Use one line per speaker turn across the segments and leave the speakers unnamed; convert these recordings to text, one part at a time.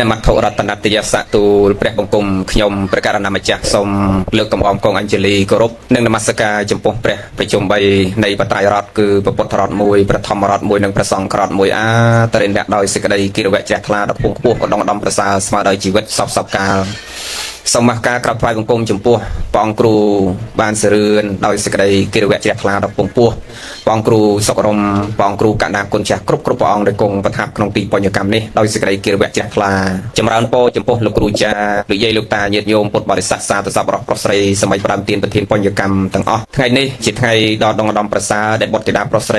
នមត្ថុរតនតយសៈទូលព្រះបង្គំខ្ញុំព្រះករណាម្ចាស់សូមលើកកំអមកងអញ្ជលីគោរពនិងនមស្ការចំពោះព្រះប្រជុំ3នៃបត្រៃរតគឺព្រះពុទ្ធរត1ព្រះធម្មរត1និងព្រះសង្ឃរត1អាតរិនៈដោយសេចក្តីគិរវៈជ្រះថ្លាដ៏ខ្ពង់ខ្ពស់ឧត្តមឧត្តមប្រសើរស្មើដោយជីវិតសពសពកាលសូមការក្រាបថ្វាយបង្គំចំពោះព្រះអង្គគ្រូបានសរឿនដោយសេចក្តីគិរវៈជ្រះថ្លាដ៏ខ្ពង់ខ្ពស់ព្រះអង្គគ្រូសុករមព្រះអង្គគ្រូកណ្ដាគុណចាស់គ្រប់គ្រប់ព្រះអង្គដែលគង់ប្រថាប់ក្នុងទីបញ្ញកម្មនេះដោយសេចក្តីគិរវៈជ្រះថ្លាចម្រើនពរចំពោះលោកគ្រូចាលោកយាយលោកតាញាតិញោមពុទ្ធបរិស័ទសាធុសពប្រុសស្រីសម័យប្រាំទានប្រធានបញ្ញកម្មទាំងអស់ថ្ងៃនេះជាថ្ងៃដ៏ដងឧត្តមប្រសើរដែលបុត្រធីតាប្រុសស្រី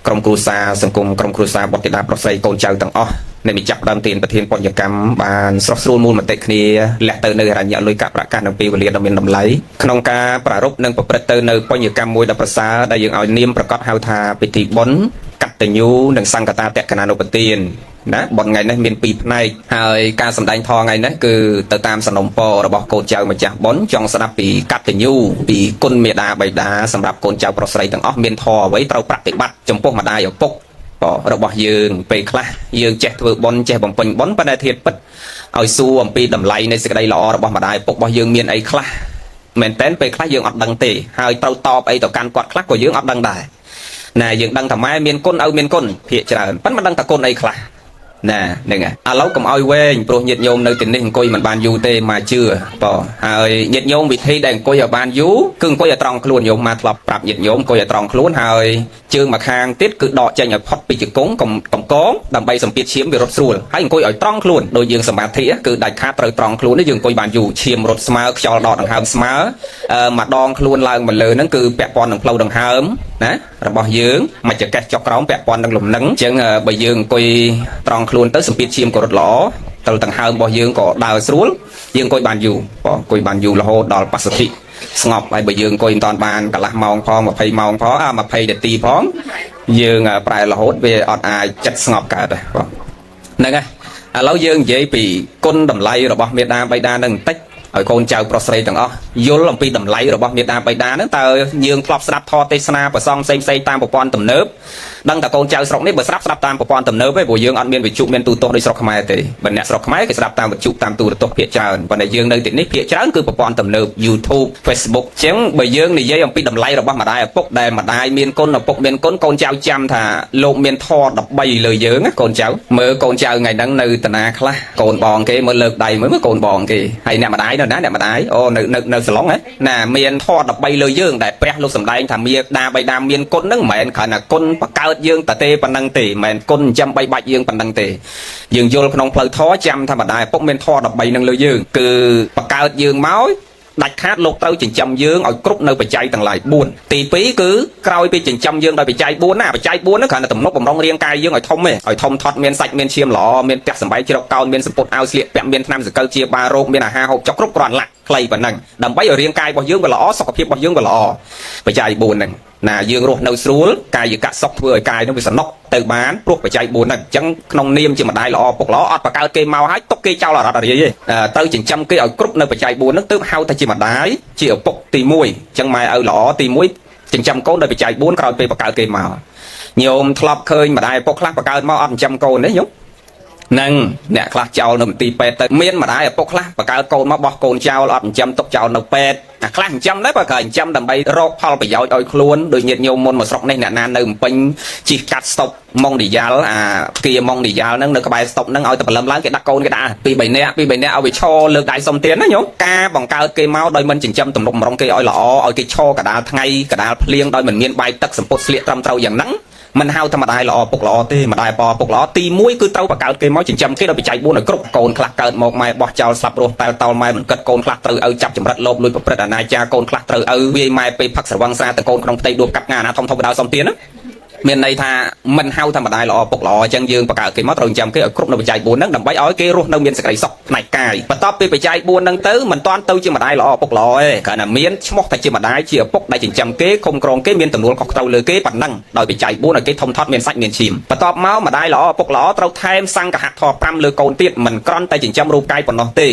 ក្រុមគ្រួសារសង្គមក្រុមគ្រួសារបុត្រធីតាប្រុសស្រីកូនចៅទាំងអស់នៃម្ចាស់ដើមទានប្រធានបញ្ញកម្មបានស្រស់ស្រួលមូលមតិគ្នាលះទៅនៅរញ្ញលុយកាក់ប្រកាសនៅពេលវេលាដ៏មានតម្លៃក្នុងការប្រារព្ធនិងប្រព្រឹត្តទៅនៅបញ្ញកម្មមួយដ៏ប្រសើរដែលយើងឲ្យនាមប្រកាសហៅថាពិធីបុណ្យកតញ្ញូនិងសង្កតាតក្កណានុបទានណាបុណ្យថ្ងៃនេះមានពីរផ្នែកហើយការសម្ដែងធម៌ថ្ងៃនេះគឺទៅតាមសំណុំពររបស់កូនចៅម្ចាស់បុណ្យចង់ស្ដាប់ពីកតញ្ញូពីគុណមេដាបៃតាសម្រាប់កូនចៅប្រុសស្រីទាំងអស់មានធម៌អ្វីត្រូវប្រតិបត្តិចំពោះម្ដាយឪពុករបស់យើងពេលខ្លះយើងចេះធ្វើបុណ្យចេះបំពេញបុណ្យប៉ុន្តែធៀបពិតឲ្យសួរអំពីតម្លៃនៃសេចក្តីល្អរបស់ម្ដាយឪពុករបស់យើងមានអីខ្លះមែនតើពេលខ្លះយើងអត់ដឹងទេហើយត្រូវតបអីទៅកាន់គាត់ខ្លះក៏យើងអត់ដឹងដែរណាយើងដឹងថាម៉ែមានគុណឪមានគុណភាកច្រើនប៉ុន្តែមិនដឹងថាគុណអីខ្លះណាហ្នឹងហើយឥឡូវកុំឲ្យវែងព្រោះញាតិញោមនៅទីនេះអង្គុយមិនបានយូរទេមកជឿបងហើយញាតិញោមវិធីដែលអង្គុយឲ្យបានយូរគឺអង្គុយឲ្យត្រង់ខ្លួនញោមមកធ្លាប់ប្រាប់ញាតិញោមអង្គុយឲ្យត្រង់ខ្លួនហើយជើងមកខាងទៀតគឺដកចេញឲ្យផុតពីជង្គង់កុំកំកងដើម្បីសម្ពាធឈាមវារត់ស្រួលហើយអង្គុយឲ្យត្រង់ខ្លួនដូចយើងសមាធិគឺដាច់ខាតត្រូវត្រង់ខ្លួននេះយើងអង្គុយបានយូរឈាមរត់ស្មើខ្យល់ដកដង្ហើមស្មើម្ដងខ្លួនឡើងមកលើហ្នឹងគឺពាក់ព័ន្ធនឹងផ្លូវដង្ហើមណារបស់យើងមជ្ឈកេះចុះក្រោមពាក់ព័ន្ធនឹងលំនឹងអញ្ចឹងបើយើងអង្គុយត្រង់ខ្លួនទៅសម្ពាធឈាមក៏រត់ល្អទៅដង្ហើមរបស់យើងក៏ដើរស្រួលយើងអង្គុយបានយូរបងអង្គុយបានយូររហូតដល់បស្សទ្ធិស្ងប់ហើយបើយើងអង្គុយមិនតាន់បានកន្លះម៉ោងផង20ម៉ោងផងអា20នាទីផងយើងប្រែរហូតវាអត់អាចចិត្តស្ងប់កើតទេបងហ្នឹងហើយឥឡូវយើងនិយាយពីគុណតម្លៃរបស់មេដាបៃតានឹងបន្តិចឲ្យកូនចៅប្រុសស្រីទាំងអស់យល់អំពីតម្លៃរបស់មេដាបៃតាហ្នឹងតើយើងធ្លាប់ស្ដាប់ធម៌ទេសនាប្រសងផ្សេងផ្សេងតាមប្រព័ន្ធទំនើបដឹងតែកូនចៅស្រុកនេះបើស្ដាប់ស្ដាប់តាមប្រព័ន្ធទំនើបទេព្រោះយើងអត់មានវិទ្យុមានទូរទស្សន៍ដូចស្រុកខ្មែរទេបើអ្នកស្រុកខ្មែរគេស្ដាប់តាមវិទ្យុតាមទូរទស្សន៍ភាគច្រើនប៉ុន្តែយើងនៅទីនេះភាគច្រើនគឺប្រព័ន្ធទំនើប YouTube Facebook អញ្ចឹងបើយើងនិយាយអំពីតម្លៃរបស់ម្ដាយឪពុកដែលម្ដាយមានគុណឪពុកមានគុណកូនចៅចាំថាលោកមានធម៌13លើយើងណាកូនចៅមើលកូនចៅថ្ងៃហ្នឹងនៅតាណាខ្លះកូនបងគេមើលលើកដៃមើលកូនបងគេហើយអ្នកម្ដាយនៅណាអ្នកម្ដាយអូនៅនៅនៅសាឡុងហ៎ណាមានធម៌13លើយើងដែលព្រះលោកសម្ដែងថាមានដាបៃតាមានគុណហ្នឹងមិនមែនគ្រាន់តែគុណបកើតយើងតទេប៉ុណ្ណឹងទេមិនមែនគុណចិញ្ចឹមបីបាច់យើងប៉ុណ្ណឹងទេយើងយល់ក្នុងផ្លូវធម៌ចាំថាម្ដាយឪពុកមានធម៌13ហ្នឹងលើយើងគឺបកើតយើងមកដាច់ខាតលោកត្រូវចិញ្ចឹមយើងឲ្យគ្រប់នៅបច្ច័យទាំងឡាយ4ទី2គឺក្រោយពីចិញ្ចឹមយើងដោយបច្ច័យ4ណាបច្ច័យ4ហ្នឹងគ្រាន់តែទំនុកបំរុងរាងកាយយើងឲ្យធំទេឲ្យធំធាត់មានសាច់មានឈាមល្អមានផ្ទះសម្បែងជ្រកកោនមានសម្ពុតអាវស្លៀកពាក់មានថ្នាំសង្កូវជាបារោគមានអាហារហូបចុកគ្រប់គ្រាន់ឡាក់ខ្លីប៉ុណ្ណឹងដើម្បីឲ្យរាងកាយរបស់យើងវាល្អសុខភាពរបស់យើងវាល្អបច្ច័យ4ហ្នឹងណាយើងរស់នៅស្រួលកាយកសុខធ្វើឲ្យកាយនោះវាសនុកទៅបានព្រោះបច្ច័យ4ហ្នឹងអញ្ចឹងក្នុងនាមជាម្ដាយល្អពុកល្អអត់បង្កើតគេមកឲ្យទុកគេចោលអរត់អរិយទេត្រូវចិញ្ចឹមគេឲ្យគ្រប់នៅបច្ច័យ4ហ្នឹងទើបហៅថាជាម្ដាយជាឪពុកទី1អញ្ចឹងម៉ែឪល្អទី1ចិញ្ចឹមកូនដោយបច្ច័យ4ក្រោយពេលបង្កើតគេមកញោមធ្លាប់ឃើញម្ដាយឪពុកខ្លះបង្កើតមកអត់ចិញ្ចឹមកូនទេញោមនឹងអ្នកខ្លះចោលនៅមន្ទីរពេទ្យទៅមានម្ដាយឪពុកខ្លះបង្កើតកូនមកបោះកូនចោលអត់ចិញ្ចឹមទុកចោលនៅពេទ្យអាខ្លះចិញ្ចឹមដែរបើក៏ចិញ្ចឹមដើម្បីរកផលប្រយោជន៍ឲ្យខ្លួនដូចញាតិញោមមុនមកស្រុកនេះអ្នកណានៅភ្នំពេញជិះកាត់ស្តុបម៉ុងឌីយ៉ាល់អាគៀម៉ុងឌីយ៉ាល់ហ្នឹងនៅក្បែរស្តុបហ្នឹងឲ្យតែព្រលឹមឡើងគេដាក់កូនគេដាក់ពី3នាក់ពី3នាក់ឲ្យវាឈរលើកដៃសុំទានណាញោមការបង្កើតគេមកដោយមិនចិញ្ចឹមទំនុកម្រងគេឲ្យល្អឲ្យគេឈរកដាលថ្ងៃកដាលភ្លៀងដោយមិនមានបាយទឹកសម្ពុតស្លៀកត្រឹមត្រូវយ៉ាងហ្នឹងមិនហៅថាម្ដាយល្អពុកល្អទេម្ដាយប៉ពុកល្អទី1គឺត្រូវបង្កើតគេមកចិញ្ចឹមគេដោយបច្ច័យ4ឲ្យគ្រប់កូនខ្លះកើតមកម៉ែបោះចោលស្លាប់រស់តែតោលម៉ែមិនគិតកូនខ្លះត្រូវឪចាប់ចម្រិតលោបលួចប្រព្រឹត្តអនាចារកូនខ្លះត្រូវឪវាយម៉ែពេលផឹកស្រវឹងស្រាតកូនក្នុងផ្ទៃដួបកាប់ងាណាធំធំបដៅសំទានណាមានន័យថាមិនហៅថាម្ដាយល្អពុកល្អអញ្ចឹងយើងបង្កើតគេមកត្រូវចាំគេឲ្យគ្រប់នៅបច្ច័យ4ហ្នឹងដើម្បីឲ្យគេរស់នៅមានសេចក្តីសុខផ្នែកកាយបន្ទាប់ពីបច្ច័យ4ហ្នឹងទៅមិនតាន់ទៅជាម្ដាយល្អពុកល្អទេគ្រាន់តែមានឈ្មោះតែជាម្ដាយជាឪពុកដែលចិញ្ចឹមគេគុំក្រងគេមានទំនួលខុសត្រូវលើគេប៉ុណ្ណឹងដោយបច្ច័យ4ឲ្យគេធំធាត់មានសាច់មានឈាមបន្ទាប់មកម្ដាយល្អពុកល្អត្រូវថែមសង្ឃហធម៌5លើកូនទៀតមិនគ្រាន់តែចិញ្ចឹមរូបកាយប៉ុណ្ណោះទេ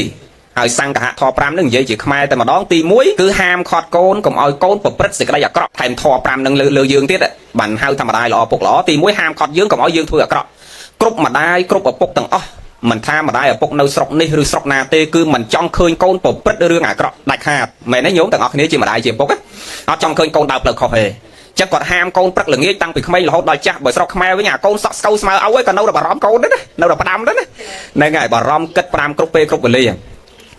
ហើយសង្ឃហធម៌5នឹងនិយាយជាខ្មែរតែម្ដងទី1គឺហាមឃាត់កូនកុំឲ្យកូនប្រព្រឹត្តសេចក្តីអាក្រក់ថែមធម៌5នឹងលើយើងទៀតបានហៅធម្មតាល្អពុកល្អទី1ហាមឃាត់យើងកុំឲ្យយើងធ្វើអាក្រក់គ្រប់ម្ដាយគ្រប់ឪពុកទាំងអស់ មិនថាម្ដាយឪពុកនៅស្រុកនេះឬស្រុកណាទេគឺមិនចង់ឃើញកូនប្រព្រឹត្តរឿងអាក្រក់ដាច់ខាតមែនទេញោមទាំងអស់គ្នាជាម្ដាយជាឪពុកអត់ចង់ឃើញកូនដើរផ្លូវខុសទេចឹងគាត់ហាមកូនព្រឹកល្ងាចតាំងពីក្មេងរហូតដល់ចាស់បើស្រុកខ្មែរវិញអាកូនសក់ស្កូវស្មើឪឯងក៏នៅតែបារម្ភកូនដែរណានៅតែផ្ដាំដែរណាហ្នឹងហើយបារម្ភគិតផ្ដាំគ្រប់ពេលគ្រប់វេល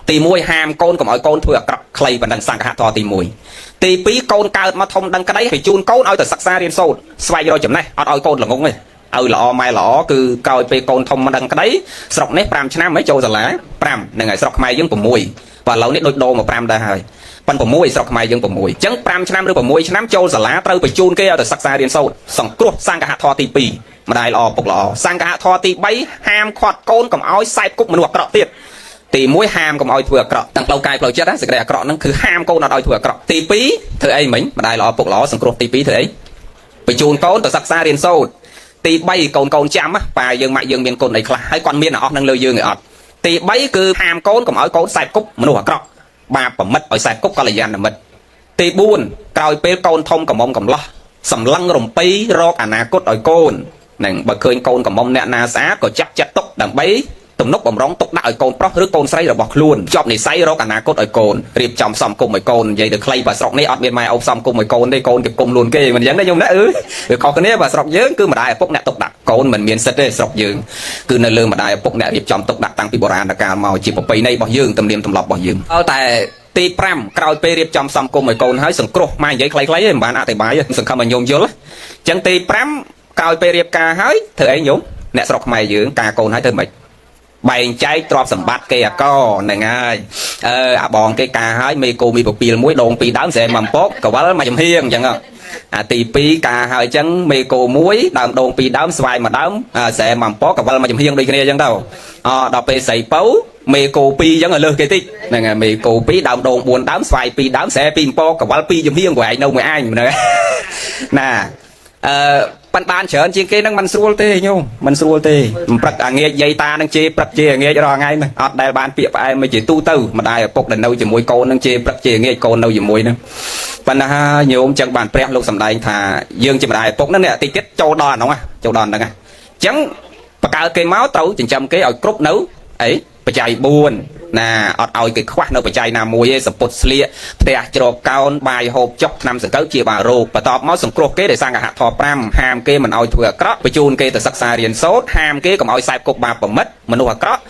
ាទី1ហាមកូនកុំឲ្យកូនធ្វើអាក្រក់ខ្លីប៉ុណ្ណឹងសង្ឃធម៌ទី1ទី2កូនកើតមកធំដឹងក្តីបញ្ជូនកូនឲ្យទៅសិក្សារៀនសូត្រស្វែងរកចំណេះអត់ឲ្យកូនល្ងងទេឲ្យល្អម៉ែល្អគឺក្រោយពេលកូនធំមិនដឹងក្តីស្រុកនេះ5ឆ្នាំហីចូលសាលា5ហ្នឹងហើយស្រុកខ្មែរយើង6បាទឥឡូវនេះដូចដូរមក5ដែរហើយប៉ុន6ស្រុកខ្មែរយើង6អញ្ចឹង5ឆ្នាំឬ6ឆ្នាំចូលសាលាត្រូវបញ្ជូនគេឲ្យទៅសិក្សារៀនសូត្រសង្គ្រោះសង្ឃធម៌ទី2ម្ដាយល្អពុកល្អសង្ឃធម៌ទី3ហាមឃាត់កូនកុំឲ្យសែបគប់មនុស្សអាក្រក់ទៀតទី1ហាមកុំឲ្យធ្វើអាក្រក់ទាំងផ្លូវកាយផ្លូវចិត្តណាសេចក្តីអាក្រក់ហ្នឹងគឺហាមកូនអត់ឲ្យធ្វើអាក្រក់ទី2ធ្វើអីមិញម្ដាយល្អពុកល្អសង្គ្រោះទី2ធ្វើអីបញ្ជូនកូនទៅសិក្សារៀនសូត្រទី3កូនកូនចាំប៉ាយើងម៉ាក់យើងមានគុណអីខ្លះហើយគាត់មានអស់នឹងលើយើងឯអត់ទី3គឺហាមកូនកុំឲ្យកូនសែបគប់មនុស្សអាក្រក់បាបប្រមិតឲ្យសែបគប់កល្យាណមិត្តទី4ក្រោយពេលកូនធំកំមុំកំឡោះសម្លឹងរំពៃរកអនាគតឲ្យកូននឹងបើឃើញកូនកំមុំអ្នកណាស្អាតក៏ចាក់ចិត្តទុកដើម្បីទំនុកបំរុងទុកដាក់ឲ្យកូនប្រុសឬកូនស្រីរបស់ខ្លួនជាប់និស័យរកអនាគតឲ្យកូនរៀបចំសំគុំឲ្យកូននិយាយទៅខ្លីបើស្រុកនេះអត់មានម៉ែឪសំគុំឲ្យកូនទេកូនគេគុំខ្លួនគេមិនអញ្ចឹងទេញោមណាអឺវាខុសគ្នាបើស្រុកយើងគឺម្ដាយឪពុកអ្នកទុកដាក់កូនមិនមានសិទ្ធទេស្រុកយើងគឺនៅលើម្ដាយឪពុកអ្នករៀបចំទុកដាក់តាំងពីបុរាណកាលមកជាប្រពៃណីរបស់យើងទំនៀមទម្លាប់របស់យើងតែទី5ក្រោយពេលរៀបចំសំគុំឲ្យកូនហើយសង្គ្រោះម៉ែនិយាយខ្លីៗទេមិនបានអធិប្បាយទេសង្ឃឹមឲ្យញោមយល់អញ្ចឹងទី5ក្រោយពេលរៀបការហើយធ្វើអីញោមអ្នកស្រុកខ្មែរយើងការកូនហើយធ្វើម៉េចបែងចែកទ្រព្យសម្បត្តិគេអកហ្នឹងហើយអឺអាបងគេការហើយមេគោមីពពៀលមួយដងពីរដើមស្រែមួយពកកវលមួយចំហៀងអញ្ចឹងអាទី2ការហើយអញ្ចឹងមេគោមួយដើមដងពីរដើមស្វាយមួយដើមស្រែមួយពកកវលមួយចំហៀងដូចគ្នាអញ្ចឹងទៅអដល់ពេលស្រីពៅមេគោ2អញ្ចឹងឲ្យលើសគេតិចហ្នឹងហើយមេគោ2ដើមដង4ដើមស្វាយ2ដើមស្រែ2ពកកវល2ចំហៀងព្រោះឯងនៅមួយអញហ្នឹងណាអឺប៉ិនបានច្រើនជាងគេហ្នឹងមិនស្រួលទេញោមមិនស្រួលទេមិនព្រឹកអាងាកយាយតានឹងជេរព្រឹកជេរអាងាករាល់ថ្ងៃហ្នឹងអត់ដែលបានពាក្យផ្អែមមិនជាទូទៅម្ដាយឪពុកដែលនៅជាមួយកូនហ្នឹងជេរព្រឹកជេរអាងាកកូននៅជាមួយហ្នឹងប៉ុន្តែញោមចឹងបានព្រះលោកសម្ដែងថាយើងជាម្ដាយឪពុកហ្នឹងនេះតិចទៀតចូលដល់អាហ្នឹងចូលដល់ហ្នឹងអញ្ចឹងបកើគេមកត្រូវចិញ្ចឹមគេឲ្យគ្រប់នៅអីបច្ច័យ4ណាអត់ឲ្យគេខ្វះនៅបច្ច័យណាមួយទេសពុតស្លៀកផ្ទះជ្រកកោនបាយហូបចុកថ្នាំសង្កូវជាបារោគបន្ទាប់មកសង្គ្រោះគេដោយសង្ឃហធម៌5ហាមគេមិនឲ្យធ្វើអាក្រក់បញ្ជូនគេទៅសិក្សារៀនសូត្រហាមគេកុំឲ្យសែបគប់បាបប្រមិតមនុស្សអាក្រក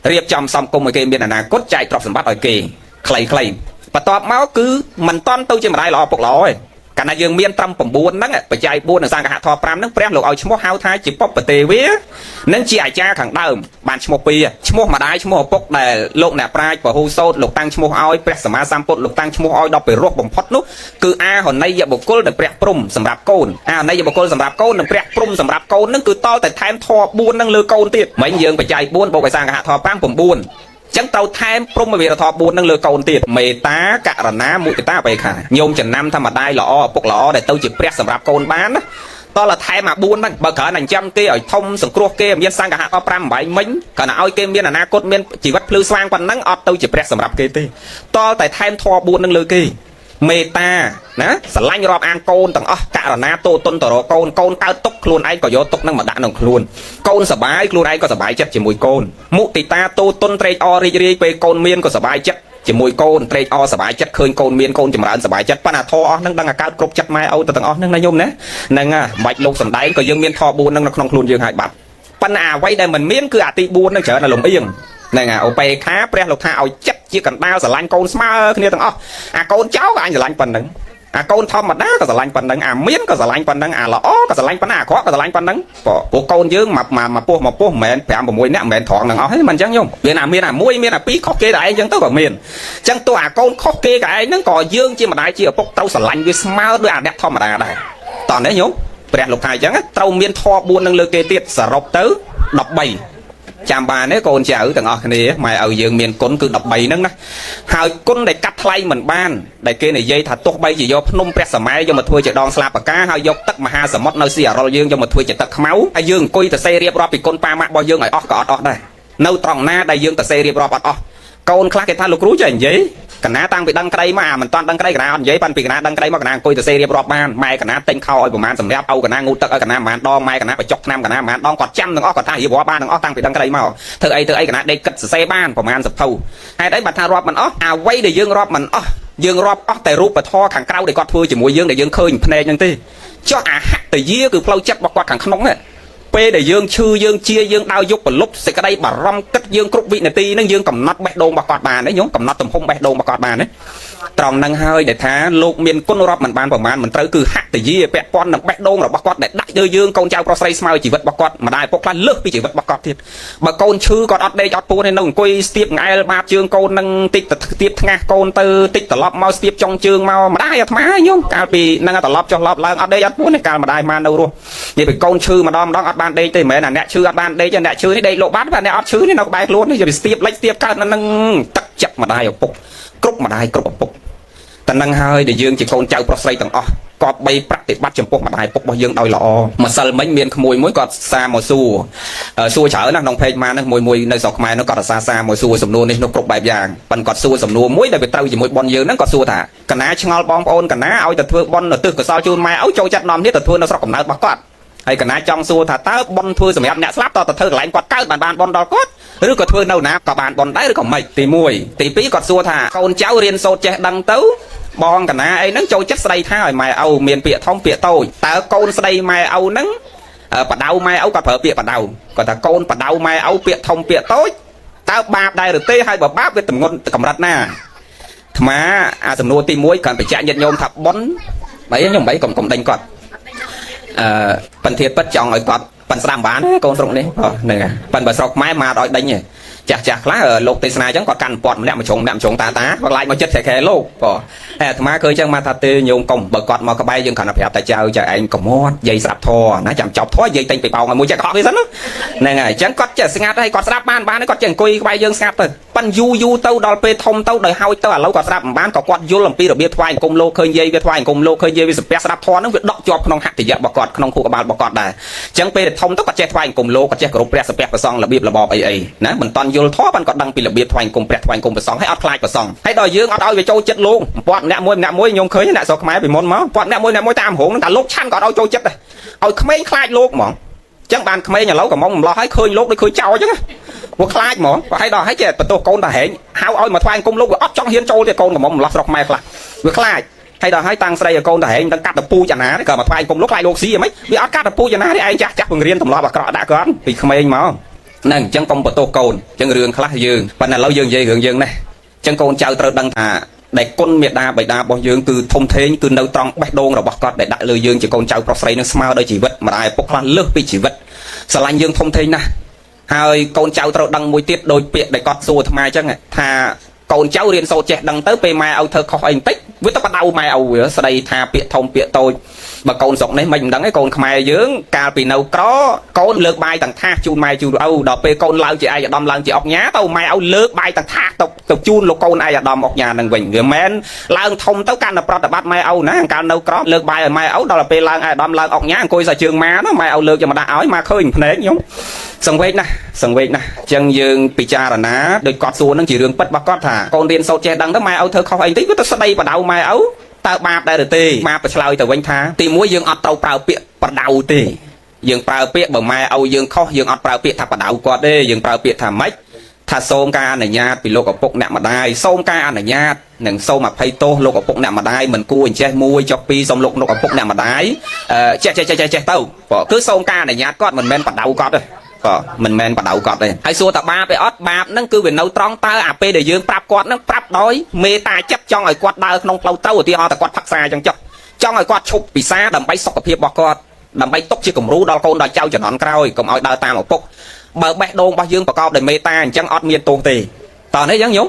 ់រៀបចំសំគមឲ្យគេមានអនាគតចែកទ្រព្យសម្បត្តិឲ្យគេខ្លីៗបន្ទាប់មកគឺមិនតន់ទៅជាម្ដាយល្អពុកល្អទេកាលណាយើងមានត្រឹម9ហ្នឹងបច្ច័យ4និងសង្ឃហធម៌5ហ្នឹងព្រះលោកឲ្យឈ្មោះហៅថាជាពុពទេវានិងជាអាចារ្យខាងដើមបានឈ្មោះពីរឈ្មោះម្ដាយឈ្មោះឪពុកដែលលោកអ្នកប្រាជ្ញពហុសោតលោកតាំងឈ្មោះឲ្យព្រះសម្មាសម្ពុទ្ធលោកតាំងឈ្មោះឲ្យដល់ពិរោះបំផុតនោះគឺអាហណីយបុគ្គលនិងព្រះព្រំសម្រាប់កូនអាហណីយបុគ្គលសម្រាប់កូននិងព្រះព្រំសម្រាប់កូនហ្នឹងគឺតតែថែមធម៌4ហ្នឹងលើកូនទៀតមិញយើងបច្ច័យ4បូកឲ្យសង្ឃហធម៌5 9ចឹងត្រូវថែមព្រហ្មវិរធម៌4នឹងលើកូនទៀតមេត្តាករណាមុទិតាអបេខាញោមចំណាំធម្មតាល្អឪពុកល្អដែលទៅជាព្រះសម្រាប់កូនបានណាតោះថែមអា4ហ្នឹងបើគ្រាន់តែចាំគេឲ្យធំសង្គ្រោះគេមានសង្ឃហៈដល់5 8មិញគ្រាន់តែឲ្យគេមានអនាគតមានជីវិតភ្លឺស្វាងប៉ុណ្ណឹងអត់ទៅជាព្រះសម្រាប់គេទេតោះតែថែមធម៌4នឹងលើគេមេត្តាណាស្រឡាញ់រាប់អានកូនទាំងអស់ករណាតោតុនតរកូនកូនកើតទុកខ្លួនឯងក៏យកទុកនឹងមកដាក់ក្នុងខ្លួនកូនសបាយខ្លួនឯងក៏សបាយចិត្តជាមួយកូនមុទិតាតោតុនត្រេកអររីករាយពេលកូនមានក៏សបាយចិត្តជាមួយកូនត្រេកអរសบายចិត្តឃើញកូនមានកូនចម្រើនសบายចិត្តប៉ុន្តែធម៌អស់ហ្នឹងដឹងអាកើតគ្រប់ចិត្តម៉ែឪទៅទាំងអស់ហ្នឹងណាញោមណាហ្នឹងហ่ะមិនបាច់លោកសំដែងក៏យើងមានធម៌4ហ្នឹងនៅក្នុងខ្លួនយើងហើយបាត់ប៉ុន្តែអ្វីដែលមិនមានគឺអាទី4ហ្នឹងច្រើនតែលំអៀងហ្នឹងហ่ะឧបេខាព្រះលោកថាឲ្យចិត្តជាកណ្ដាលស្រឡាញ់កូនស្មើគ្នាទាំងអស់អាកូនចៅក៏អញស្រឡាញ់ប៉ុណ្ណឹងអាកូនធម្មតាក៏ស្រឡាញ់ប៉ុណ្ណឹងអាមានក៏ស្រឡាញ់ប៉ុណ្ណឹងអាល្អក៏ស្រឡាញ់ប៉ុណ្ណឹងអាក្រក់ក៏ស្រឡាញ់ប៉ុណ្ណឹងព្រោះកូនយើងមកមកពោះមកពោះមិនមែន5 6នាក់មិនមែនត្រង់ទាំងអស់ទេមិនអញ្ចឹងញោមវាណាមានអាមួយមានអាពីរខុសគេតែឯងអញ្ចឹងទៅក៏មានអញ្ចឹងទោះអាកូនខុសគេក៏ឯងហ្នឹងក៏យើងជាម្ដាយជាឪពុកត្រូវស្រឡាញ់វាស្មើដោយអាអ្នកធម្មតាដែរតោះនេះញោមព្រះលោកថាអញ្ចឹងត្រូវមានធម៌4នឹងលើគេទៀតសរុបទៅ13ចាំបានទេកូនចៅទាំងអស់គ្នាម៉ែឲ្យយើងមានគុណគឺ13ហ្នឹងណាហើយគុណដែលកាត់ថ្លៃមិនបានដែលគេនិយាយថាទោះបីជាយកភ្នំព្រះសម័យយកមកធ្វើជាដងស្លាបកាហើយយកទឹកមហាសមុទ្រនៅស៊ីអរុលយើងយកមកធ្វើជាទឹកខ្មៅហើយយើងអង្គុយទៅសេរៀបរាប់ពីគុណប៉ាម៉ាក់របស់យើងឲ្យអស់ក៏អត់អស់ដែរនៅត្រង់ណាដែលយើងទៅសេរៀបរាប់អត់អស់កូនខ្លះគេថាលោកគ្រូចេះនិយាយ កណាតាំងពីដឹងក្តីមកអាមិនតាន់ដឹងក្តីកណាអត់និយាយប៉ាន់ពីកណាដឹងក្តីមកកណាអង្គុយទៅសេរៀបរាប់បានម៉ែកណាទិញខោឲ្យប្រហែលសម្រាប់ឪកណាងូតទឹកឲ្យកណាប្រហែលដងម៉ែកណាបញ្ចុកឆ្នាំកណាប្រហែលដងគាត់ចាំទាំងអស់គាត់ថារៀបរាប់បានទាំងអស់តាំងពីដឹងក្តីមកធ្វើអីធ្វើអីកណាដេកគិតសរសេរបានប្រហែលសភៅហេតុអីបើថារាប់មិនអស់អ្វីដែលយើងរាប់មិនអស់យើងរាប់អស់តែរូបធម៌ខាងក្រៅដែលគាត់ធ្វើជាមួយយើងដែលយើងឃើញភ្នែកហ្នឹងទេចុះអាហតយាគឺផ្លូវចិត្តរបស់គាត់ខាងក្នុងហ្នឹងពេលដែលយើងឈឺយើងជាយើងដើរយប់ប្រលប់សេចក្តីបារម្ភគិតយើងគ្រប់វិនាទីហ្នឹងយើងកំណត់បេះដូងរបស់គាត់បានទេញោមកំណត់ទំហំបេះដូងរបស់គាត់បានទេត្រង់ហ្នឹងហើយដែលថាលោកមានគុណរាប់មិនបានប្រមាណមិនត្រូវគឺហតយាពាក់ព័ន្ធនឹងបេះដូងរបស់គាត់ដែលដាក់លើយើងកូនចៅប្រុសស្រីស្មើជីវិតរបស់គាត់ម្ដាយឪពុកខ្លះលើសពីជីវិតរបស់គាត់ទៀតបើកូនឈឺគាត់អត់ដេកអត់ពួនទេនៅអង្គុយស្ទាបងែលបាបជើងកូននឹងតិចទៅស្ទាបថ្ងាសកូនទៅតិចត្រឡប់មកស្ទាបចុងជើងមកម្ដាយអាត្មាញោមកាលពីហ្នឹងត្រឡប់ចុះឡប់ឡើងអត់ដេកអត់ពួនទេកាលម្ដាយមកនៅរស់និយាយពីកូនឈឺម្ដងម្ដងអត់បានដេកទេមិនមែនអាអ្នកឈឺអត់បានដេកទេអ្នកឈឺនេះដេកលោកបាត់បាទអ្នកអត់ឈឺនេះនៅក្បែរខ្លួននេះនិយាយពីស្ទាបលិចស្ទាបកើតនៅនឹងទឹកចិត្តម្ដាយឪពុកគ្រប់ម្ដាយគ្រប់ឪពុកតែនឹងហើយដែលយើងជាកូនចៅប្រុសស្រីទាំងអស់គប្បីប្រតិបត្តិចំពោះម្ដាយឪពុករបស់យើងដោយល្អម្សិលមិញមានក្មួយមួយគាត់សារមកសួរសួរច្រើនណាស់ក្នុងเพจម៉ាហ្នឹងមួយមួយនៅស្រុកខ្មែរហ្នឹងគាត់អាសាសារមកសួរសំណួរនេះនោះគ្រប់បែបយ៉ាងប៉ិនគាត់សួរសំណួរមួយដែលវាត្រូវជាមួយប៉ុនយើងហ្នឹងគាត់សួរថាកណាឆ្ងល់បងប្អូនកណាឲ្យទៅធ្វើប៉ុននៅទិសកុសលជូនម៉ែឲ្យចូលចិត្តនាំនេះទៅធ្វើនៅស្រុកកំណើតរបស់គាត់ហើយកណាចង់សួរថាតើប៉ុនធ្វើសម្រាប់អ្នកស្លាប់តើទៅធ្វើកន្លែងគាត់កើតបានបានប៉ុនដល់គាត់ឬក៏ធ្វើនៅណាក៏បានប៉ុនដែរឬក៏មិនទី1ទី2គាត់សួរថាកូនចៅរៀនសូត្រចេះដឹងទៅបងកណាអីហ្នឹងចូលចិត្តស្ដីថាឲ្យម៉ែឪមានពាក្យធំពាក្យតូចតើកូនស្ដីម៉ែឪហ្នឹងបដៅម៉ែឪគាត់ប្រើពាក្យបដៅគាត់ថាកូនបដៅម៉ែឪពាក្យធំពាក្យតូចតើបាបដែរឬទេហើយបើបាបវាតម្ងន់កម្រិតណាអាត្មាអាសំណួរទី1គាត់បញ្ជាក់ញាតិញោមថាប៉ុនបីខ្ញុំបីកុំកុំដេញគាត់អឺប៉ិនធាតពិតចង់ឲ្យគាត់ប៉ិនស្ដាំបានកូនស្រុកនេះហ្នឹងហើយប៉ិនបើស្រុកខ្មែរមកឲ្យដេញទេចាស់ចាស់ខ្លះលោកទេសនាអញ្ចឹងគាត់កាន់ពាត់ម្នាក់មួយជ្រុងម្នាក់មួយជ្រុងតាតាគាត់ឡាយមកចិត្តខែខែលោកបងហើយអាត្មាឃើញអញ្ចឹងមកថាទេញោមកុំបើគាត់មកក្បែរយើងគ្រាន់តែប្រាប់តែចៅចៅឯងកុំមាត់យាយស្រាប់ធរណាចាំចប់ធរយាយទិញពីប៉ោងឲ្យមួយចេះកុហកវាសិនណាហ្នឹងហើយអញ្ចឹងគាត់ចេះស្ងាត់ហើយគាត់ស្ដាប់បានបានគាត់ចេះអង្គុយក្បែរយើងស្ងាត់ទៅប៉ិនយូរយូរទៅដល់ពេលធំទៅដោយហើយទៅឥឡូវគាត់ស្ដាប់មិនបានក៏គាត់យល់អំពីរបៀបថ្វាយអង្គមលោកឃើញយាយវាថ្វាយអង្គមលោកឃើញយាយវាសំពះស្ដាប់ធរហ្នឹងវាដកជាប់ក្នុងហត្ថយៈរបស់គាត់ក្នុងខួរក្បាលរបស់គាត់ដែរអញ្ចឹងពេលធំទៅគាត់ចេះថ្វាយអង្គមលោកគាត់ចេះគោរពព្រះសំពះព្រះសង្ឃរបៀបរបបអីអីណាមិនតន់យល់ធម៌បានគាត់ដឹងពីរបៀបថ្វាយអង្គមព្រះថ្វាយអង្គមព្រះសង្ឃហើយអត់ខ្លាចព្រះសង្ឃហើយដល់យើងអត់ឲ្យវាចូលចិត្តលោកពាត់ម្នាក់មួយម្នាក់មួយខ្ញុំឃើញអ្នកស្រុកខ្មែរពីមុនមកពាត់ម្នាក់មួយម្នាក់មួយតាមរោងហ្នឹងតែលោកឆាន់ក៏អត់ឲ្យចូលចិត្តដែរឲ្យក្មេងខ្លាចលោកហ្មងចឹងបានក្មេងឥឡូវកំងម្លោះហើយឃើញលោកដូចឃើញចោលចឹងវាខ្លាចហ្មងបើឲ្យដល់ហើយចេះបន្ទោសកូនតាហែងហៅឲ្យមកថ្វាយអង្គមលោកវាអត់ចង់ហ៊ានចូលទេកូនកំងម្លោះស្រុកខ្មែរខ្លះវាខ្លាចហើយដល់ហើយតាំងស្រីឲ្យកូនតាហែងមិនដឹងកាត់តពូចអាណាទេក៏មកថ្វាយអង្គមលោកខ្លាចលោកស៊ីហ្មងវាអត់កាត់តពូចអាណាទេឯងចាស់ចាស់បង្រៀនទម្លាប់អាក្រក់ដាក់គាត់ពីក្មេងមកហ្នឹងអញ្ចឹងកុំបន្ទោសកូនអញ្ចឹងរឿងខ្លះយើងប៉ុន្តែឥឡូវយើងនិយាយរឿងយើងនេះអញ្ចឹងកូនចៅត្រូវដឹងថាដែលគុណមេដាបិតារបស់យើងគឺធំធេងគឺនៅត្រង់បេះដូងរបស់គាត់ដែលដាក់លើយើងជាកូនចៅប្រុសស្រីនឹងស្មើដោយជីវិតម្ដាយឪពុកខ្លះលើសពីជីវិតស្រឡាញ់យើងធំធេងណាស់ហើយកូនចៅត្រូវដឹងមួយទៀតដោយពាក្យដែលគាត់សួរអាត្មាអញ្ចឹងថាកូនចៅរៀនសូត្រចេះដឹងទៅពេលម៉ែឲ្យធ្វើខុសអីបន្តិចវាទៅបដៅម៉ែឲ្យវាស្ដីថាពាក្យធំពាក្យតូចបើកូនស្រុកនេះមិនដឹងទេកូនខ្មែរយើងកាលពីនៅក្រកូនលើកបាយទាំងថាសជូនម៉ែជូនឪដល់ពេលកូនឡើងជាឯកឧត្តមឡើងជាអុកញ៉ាទៅម៉ែឲ្យលើកបាយទាំងថាសទៅទៅជូនលោកកូនឯកឧត្តមអុកញ៉ានឹងវិញវាមិនឡើងធំទៅកាន់តែប្រតិបត្តិម៉ែឪណាកាលនៅក្រលើកបាយឲ្យម៉ែឪដល់ពេលឡើងឯកឧត្តមឡើងអុកញ៉ាអង្គុយសាជើងម៉ាណាម៉ែឪលើកយកមកដាក់ឲ្យម៉ាឃើញភ្នែកខ្ញុំសង្វេគណាស់សង្វេគណាស់អញ្ចឹងយើងពិចារណាដោយគាត់សួរនឹងជារឿងពិតរបស់គាត់ថាកូនរៀនសូត្រចេះដឹងទៅម៉ែឪធ្វើខុសអីតិចវាទៅស្ដីបដៅម៉ែឪតើបាបដែរឬទេបាបប្រឆ្លើយទៅវិញថាទីមួយយើងអត់ត្រូវប្រើពាក្យបដៅទេយើងប្រើពាក្យបើម៉ែឪយើងខុសយើងអត់ប្រើពាក្យថាបដៅគាត់ទេយើងប្រើពាក្យថាម៉េចថាសូមការអនុញ្ញាតពីលោកឪពុកអ្នកម្ដាយសូមការអនុញ្ញាតនិងសូមអភ័យទោសលោកឪពុកអ្នកម្ដាយមិនគួរអញ្ចេះមួយចុះពីរសូមលោកឪពុកអ្នកម្ដាយចេះចេះចេះចេះទៅគឺសូមការអនុញ្ញាតគាត់មិនមែនបដៅគាត់ទេក៏មិនមែនបដៅគាត់ទេហើយសួរតាបាបឯអត់បាបហ្នឹងគឺវានៅត្រង់តើអាពេលដែលយើងប្រាប់គាត់ហ្នឹងប្រាប់ដោយមេត្តាចិត្តចង់ឲ្យគាត់ដើរក្នុងផ្លូវត្រូវឧទាហរណ៍តែគាត់ផឹកសាអញ្ចឹងចុះចង់ឲ្យគាត់ឈប់ពិសាដើម្បីសុខភាពរបស់គាត់ដើម្បីទុកជាគំរូដល់កូនដល់ចៅជំនាន់ក្រោយកុំឲ្យដើរតាមឪពុកបើបេះដូងរបស់យើងប្រកបដោយមេត្តាអញ្ចឹងអត់មានទោសទេតើនេះអញ្ចឹងញោម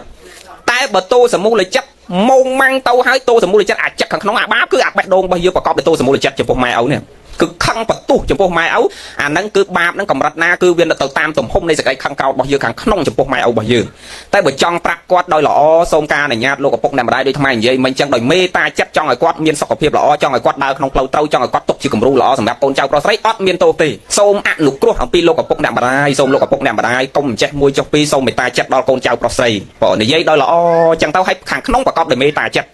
តែបើទោសមូលចិត្តម៉ងម៉ាំងទៅហើយទោសមូលចិត្តអាចិត្តខាងក្នុងអាបាបគឺអាបេះដូងរបស់យើងប្រកបដោយទោសមូលចិត្តចំពោះម៉ែឪនេះ គឺខឹងបន្ទុះចំពោះម៉ែឪអាហ្នឹងគឺបាបហ្នឹងកម្រិតណាគឺវាទៅតាមទំហំនៃសេចក្តីខឹងក្រោធរបស់យើងខាងក្នុងចំពោះម៉ែឪរបស់យើងតែបើចង់ប្រាប់គាត់ដោយល្អសូមការអនុញ្ញាតលោកឪពុកអ្នកម្ដាយដូចថ្មនិយាយមិញចឹងដោយមេត្តាចិត្តចង់ឲ្យគាត់មានសុខភាពល្អចង់ឲ្យគាត់ដើរក្នុងផ្លូវត្រូវចង់ឲ្យគាត់ទុកជាគំរូល្អសម្រាប់កូនចៅប្រុសស្រីអត់មានទោសទេសូមអនុគ្រោះអំពីលោកឪពុកអ្នកម្ដាយសូមលោកឪពុកអ្នកម្ដាយកុំចេះមួយចុះពីរសូមមេត្តាចិត្តដល់កូនចៅប្រុសស្រីបើនិយាយដោយល្អចឹងទៅឲ្យខាងក្នុងប្រកបដោយមេត្តាចិត្ត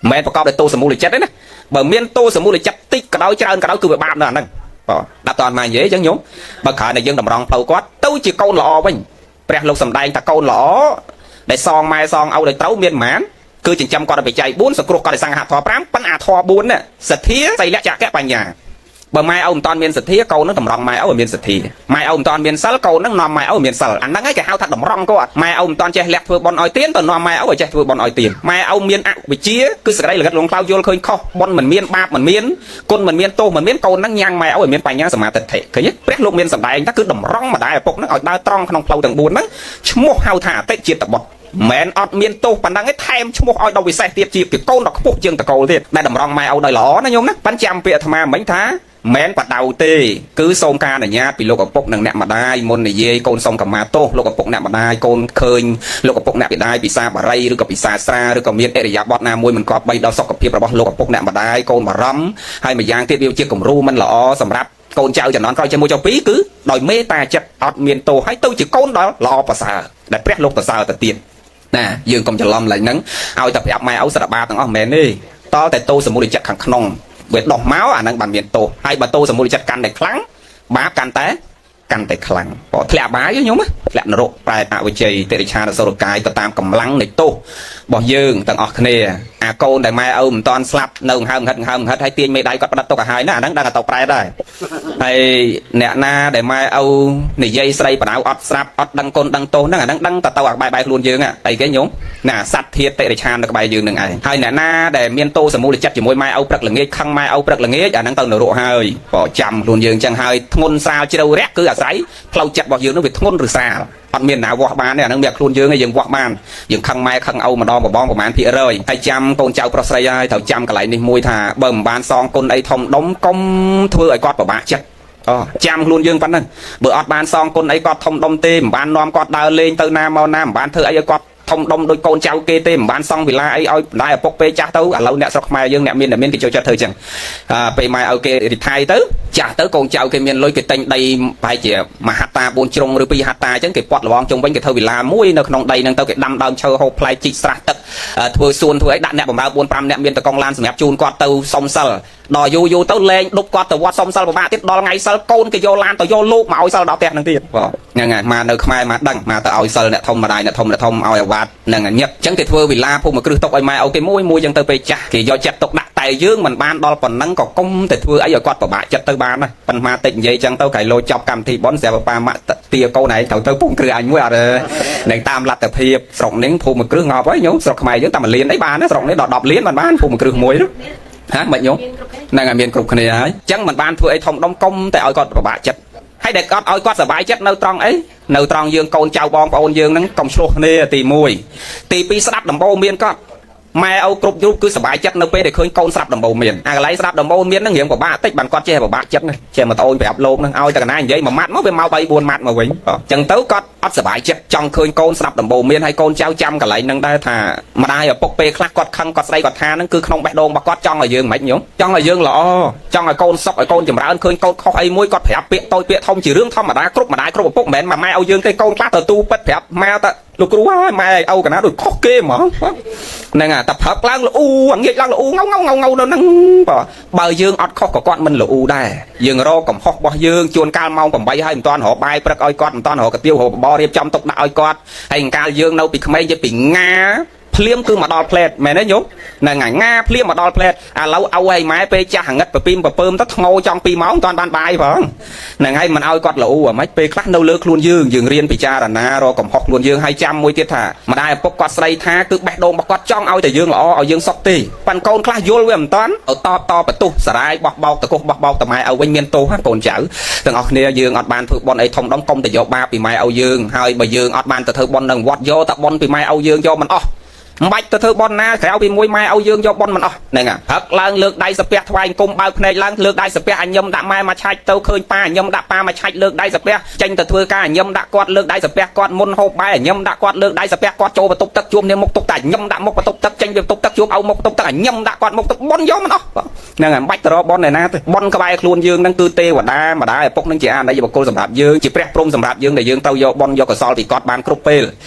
មិនមែនប្រកបដោយទោសមូលចិត្តទេណាបើមានទោសមូលចិត្តតិចក៏ដោយច្រើនក៏ដោយគឺវាបាបនៅអាហ្នឹងបាទដាក់តអត់មកនិយាយចឹងញោមបើគ្រាន់តែយើងតម្រង់ផ្លូវគាត់ទៅជាកូនល្អវិញព្រះលោកសំដែងថាកូនល្អដែលសងម៉ែសងឪដោយត្រូវមានប៉ុន្មានគឺចិញ្ចឹមគាត់ឲ្យបច្ច័យ4សង្គ្រោះគាត់ឲ្យសង្ហធម៌5ប៉ុន្តែអាធម៌4នេះសទ្ធាសីលៈចកៈបញ្ញាបើម៉ែឪមិនតាន់មានសទ្ធាកូននឹងតម្រង់ម៉ែឪឲ្យមានសទ្ធាម៉ែឪមិនតាន់មានសិលកូននឹងនាំម៉ែឪឲ្យមានសិលអាហ្នឹងឯងគេហៅថាតម្រង់គាត់ម៉ែឪមិនតាន់ចេះលះធ្វើបុណ្យឲ្យទៀនទៅនាំម៉ែឪឲ្យចេះធ្វើបុណ្យឲ្យទៀនម៉ែឪមានអវិជ្ជាគឺសក្តីល្ងិតលងខ្លៅយល់ឃើញខុសបុណ្យមិនមានបាបមិនមានគុណមិនមានទោសមិនមានកូននឹងញ៉ាំងម៉ែឪឲ្យមានបញ្ញាសមាទិដ្ឋិឃើញទេព្រះលោកមានសម្ដែងថាគឺតម្រង់ម្ដាយឪពុកនឹងឲ្យដើរត្រង់ក្នុងផ្លូវទាំង4ហ្នឹងឈ្មោះហៅថាអតិជាតិបុត្រមិនអត់មានទោសប៉ុណ្ណឹងឯងថែមឈ្មោះឲ្យដល់វិសេសទៀតជាពីកូនដល់ខ្ពស់ជាងតកូលទៀតដែលតម្រង់ម៉ែឪដោយល្អណាញោមណាប៉ិនចាំពាក្យអាត្មាមិញថាមិនបដៅទេគឺសូមការអនុញ្ញាតពីលោកឪពុកនិងអ្នកម្ដាយមុននិយាយកូនសូមកម្មាទោសលោកឪពុកអ្នកម្ដាយកូនឃើញលោកឪពុកអ្នកម្ដាយពិសាបារីឬក៏ពិសាស្រាឬក៏មានអរិយាប័ត្រណាមួយមិនគប្បីដល់សុខភាពរបស់លោកឪពុកអ្នកម្ដាយកូនបារម្ភហើយម្យ៉ាងទៀតវាជាគំរូមិនល្អសម្រាប់កូនចៅចំនួនក្រោយជាមួយចៅពីរគឺដោយមេត្តាចិត្តអត់មានទោសហើយទៅជាកូនដល់ល្អប្រសើរដែលព្រះលោកប្រសើរទៅទៀតណាយើងកុំច្រឡំឡើងហ្នឹងឲ្យតែប្រាប់ម៉ែឪសារបាទាំងអស់មិនមែនទេតតែទោសមូលចិត្តខាងក្នុងវាដោះមកអាហ្នឹងបានមានទោសហើយបើទោសមូលចិត្តកាន់តែខ្លាំងបាបកាន់តែខ្លាំងបើធ្លាក់បាយញោមធ្លាក់នរកប្រែតអវិជ័យតិរិឆានសុរកាយទៅតាមកម្លាំងនៃទោសរបស់យើងទាំងអស់គ្នាអាកូនដែលម៉ែឪមិនតាន់ស្លាប់នៅហើមហិតហើមហិតហើយទាញមេដៃគាត់ផ្ដិតទុកឲ្យហើយណាអាហ្នឹងដឹងតែទៅប្រែតដែរហើយអ្នកណាដែលម៉ែឪនិយាយស្រីបដៅអត់ស្រាប់អត់ដឹងគុណដឹងទោសហ្នឹងអាហ្នឹងដឹងតែទៅអាបែបខ្លួនយើងអីគេញោមណាសត្វធាតតិរិឆាននៅក្បែរយើងនឹងឯងហើយអ្នកណាដែលមានទោសមូលចិត្តជាមួយម៉ែឪព្រឹកល្ងាចខឹងម៉ែឪព្រឹកល្ងាចអាហ្នឹងទៅនរកហើយបើចាំខ្លួនយើងចឹងហើយធ្ងន់ស្រាលជ្រៅរះគឺអាស្រ័យផ្លូវចិត្តរបស់យើងនោះវាធ្ងន់ឬស្រាលអត់មានណាវាស់បានទេអាហ្នឹងមានខ្លួនយើងឯងយើងវាស់បានយើងខឹងម៉ែខឹងឪម្ដងបបងប្រហែលភាគរយហើយចាំកូនចៅប្រុសស្រីហើយត្រូវចាំកន្លែងនេះមួយថាបើមិនបានសងគុណអីធំដុំកុំធ្វើឲ្យគាត់ពិបាកចិត្តអូចាំខ្លួនយើងប៉ុណ្ណឹងបើអត់បានសងគុណអីគាត់ធំដុំទេមិនបាននាំគាត់ដើរលេងទៅណាមកណាមិនបានធ្វើអីឲ្យគាត់ធំដុំដូចកូនចៅគេទេមិនបានសង់វិឡាអីឲ្យម្ដាយឪពុកពេលចាស់ទៅឥឡូវអ្នកស្រុកខ្មែរយើងអ្នកមានអ្នកមានគេចូលចិត្តធ្វើចឹងពេលម៉ែឲ្យគេរីថៃទៅចាស់ទៅកូនចៅគេមានលុយគេទិញដីប្រហែលជាមួយហត្តា4ជ្រុងឬ2ហត្តាចឹងគេពាត់លបងជុំវិញគេធ្វើវិឡាមួយនៅក្នុងដីហ្នឹងទៅគេដាំដើមឈើហូបផ្លែជីកស្រះទឹកធ្វើសួនធ្វើអីដាក់អ្នកបម្រើ4 5អ្នកមានតកងឡានសម្រាប់ជូនគាត់ទៅសុំសិលដល់យូរយូរទៅលែងដប់គាត់ទៅវត្តសុំសិលពិបាកទៀតដល់ថ្ងៃសិលកូនគេយកឡានទៅយកលោកមកឲ្យសិលដល់ផ្ទះហ្នឹងទៀតបាទហ្នឹងហើយមកនៅខ្មែរមកដឹងមកទៅឲ្យសិលអ្នកធំម្ដាយអ្នកធំអ្នកធំឲ្យអាវ៉ាត់ហ្នឹងញឹកអញ្ចឹងគេធ្វើវិឡាភូមិគ្រឹះទុកឲ្យម៉ែអូគេមួយមួយអញ្ចឹងទៅពេលចាស់គេយកចិត្តទុកដាក់តែយើងមិនបានដល់ប៉ុណ្ណឹងក៏កុំតែធ្វើអីឲ្យគាត់ពិបាកចិត្តទៅបានណាប៉ុន្តែតិចនិយាយអញ្ចឹងទៅក្រៃលោចប់កម្មវិធីបុណ្យស្រាប់ប៉ាម៉ាក់ទាកូនឯងត្រូវទៅភូមិគ្រឹះអញមួយអត់នឹងតាមលទ្ធភាពស្រុកនេះភូមិគ្រឹះងាប់ហើយញោមស្រុកខ្មែរយើងតែ1លានអីបានណាស្រុកនេះដល់10លានបានបានភូមិគ្រឹះមួយនោះហាមិនញោមហ្នឹងហើយមានគ្រប់គ្នាហើយអញ្ចឹងមិនបានធ្វើអីធំដុំកុំតែឲ្យគាត់ពិបាកចិត្តហើយដែលគាត់ឲ្យគាត់សប្បាយចិត្តនៅត្រង់អីនៅត្រង់យើងកូនចៅបងប្អូនយើងហ្នឹងកុំឆ្លោះគ្នាទី1ទី2ស្ដាប់ដំបូងមានគាត់ម៉ែឪគ្រប់រូបគឺសប្បាយចិត្តនៅពេលដែលឃើញកូនស្រាប់ដំបូងមានអាកន្លែងស្រាប់ដំបូងមានហ្នឹងរៀងពិបាកតិចបានគាត់ចេះពិបាកចិត្តចេះមកត្អូនប្រាប់លោកហ្នឹងឲ្យតែកណានិយាយមួយម៉ាត់មកវាមក3 4ម៉ាត់មកវិញអញ្ចឹងទៅគាត់អត់សប្បាយចិត្តចង់ឃើញកូនស្រាប់ដំបូងមានហើយកូនចៅចាំកន្លែងហ្នឹងដែរថាម្ដាយឪពុកពេលខ្លះគាត់ខឹងគាត់ស្ដីគាត់ថាហ្នឹងគឺក្នុងបេះដូងរបស់គាត់ចង់ឲ្យយើងមិនញោមចង់ឲ្យយើងល្អចង់ឲ្យកូនសុខឲ្យកូនចម្រើនឃើញកូនខុសអីមួយគាត់ប្រាប់ពាក្យតូចពាក្យធំជារឿងធម្មតាគ្រប់ម្ដាយគ្រប់ឪពុកមិនមែនម៉ែឲ្យយើងទេកូនខ្លះទៅទូពិតប្រាប់ម៉ែទៅលោកគ្រូហើយម៉ែឪកណាដូចខុសគេហ្មងហ្នឹងតែព្រឹកឡើងលូងាកឡើងលូងៅងៅងៅងៅនៅហ្នឹងបើយើងអត់ខុសក៏គាត់មិនលូដែរយើងរកកំហុសរបស់យើងជួនកាលម៉ោង8ហើយមិនតាន់រកបាយព្រឹកឲ្យគាត់មិនតាន់រកកាទៀវរកបបររៀបចំទុកដាក់ឲ្យគាត់ហើយកាលយើងនៅពីក្មេងជាពីងាភ្លាមគឺមកដល់ផ្លែតមែនទេញោមហ្នឹងហើយងាភ្លាមមកដល់ផ្លែតឥឡូវឪឲ្យម៉ែពេលចាស់ងឹតពពីមពពើមទៅធ្ងោចង់2ម៉ោងមិនតាន់បានបាយផងហ្នឹងហើយមិនឲ្យគាត់លូអាម៉េចពេលខ្លះនៅលើខ្លួនយើងយើងរៀនពិចារណារកកំហុសខ្លួនយើងហើយចាំមួយទៀតថាម្ដាយឪពុកគាត់ស្ដីថាគឺបេះដូងរបស់គាត់ចង់ឲ្យតែយើងល្អឲ្យយើងសុខទេប៉ាន់កូនខ្លះយល់វាមិនតាន់តបតបន្ទុះសារាយបោះបោកតកុសបោះបោកតម៉ែឲ្យវិញមានទោសកូនចៅទាំងអស់គ្នាយើងអត់បានធ្វើបុណ្យអីធំដុំកុំតែយកបាបពីម៉ែឲ្យយើងហើយបើយើងអត់បានទៅធ្វើបុណ្យនឹងវត្តយកតែបុណ្យពីម៉ែឲ្យយើងយកមិនអស់ មិនបាច់ទៅធ្វើបន់ណាក្រៅពីមួយម៉ែឲ្យយើងយកបន់មិនអស់ហ្នឹងហឹកឡើងលើកដៃសាពះថ្វាយអង្គមបើកភ្នែកឡើងលើកដៃសាពះអញញឹមដាក់ម៉ែមកឆាច់ទៅឃើញប៉ាអញញឹមដាក់ប៉ាមកឆាច់លើកដៃសាពះចេញទៅធ្វើការអញញឹមដាក់គាត់លើកដៃសាពះគាត់មុនហូបបាយអញញឹមដាក់គាត់លើកដៃសាពះគាត់ចូលបន្ទប់ទឹកជួបនាងមុខទុកតែអញញឹមដាក់មុខបន្ទប់ទឹកចេញពីបន្ទប់ទឹកជួបឲ្យមុខបន្ទប់ទឹកអញញឹមដាក់គាត់មុខទឹកបន់យកមិនអស់ហ្នឹងហើយមិនបាច់ទៅរកបន់ឯណាទេបន់ក្បែរខ្លួនយើងហ្នឹងគឺទេវតាម្ដាយឪពុកហ្នឹងជាអានយបុគ្គលសម្រាប់យើងជាព្រះព្រំសម្រាប់យើងដែលយើងត្រូវយកបន់យកកុសលពីគាត់បានគ្រប់ពេល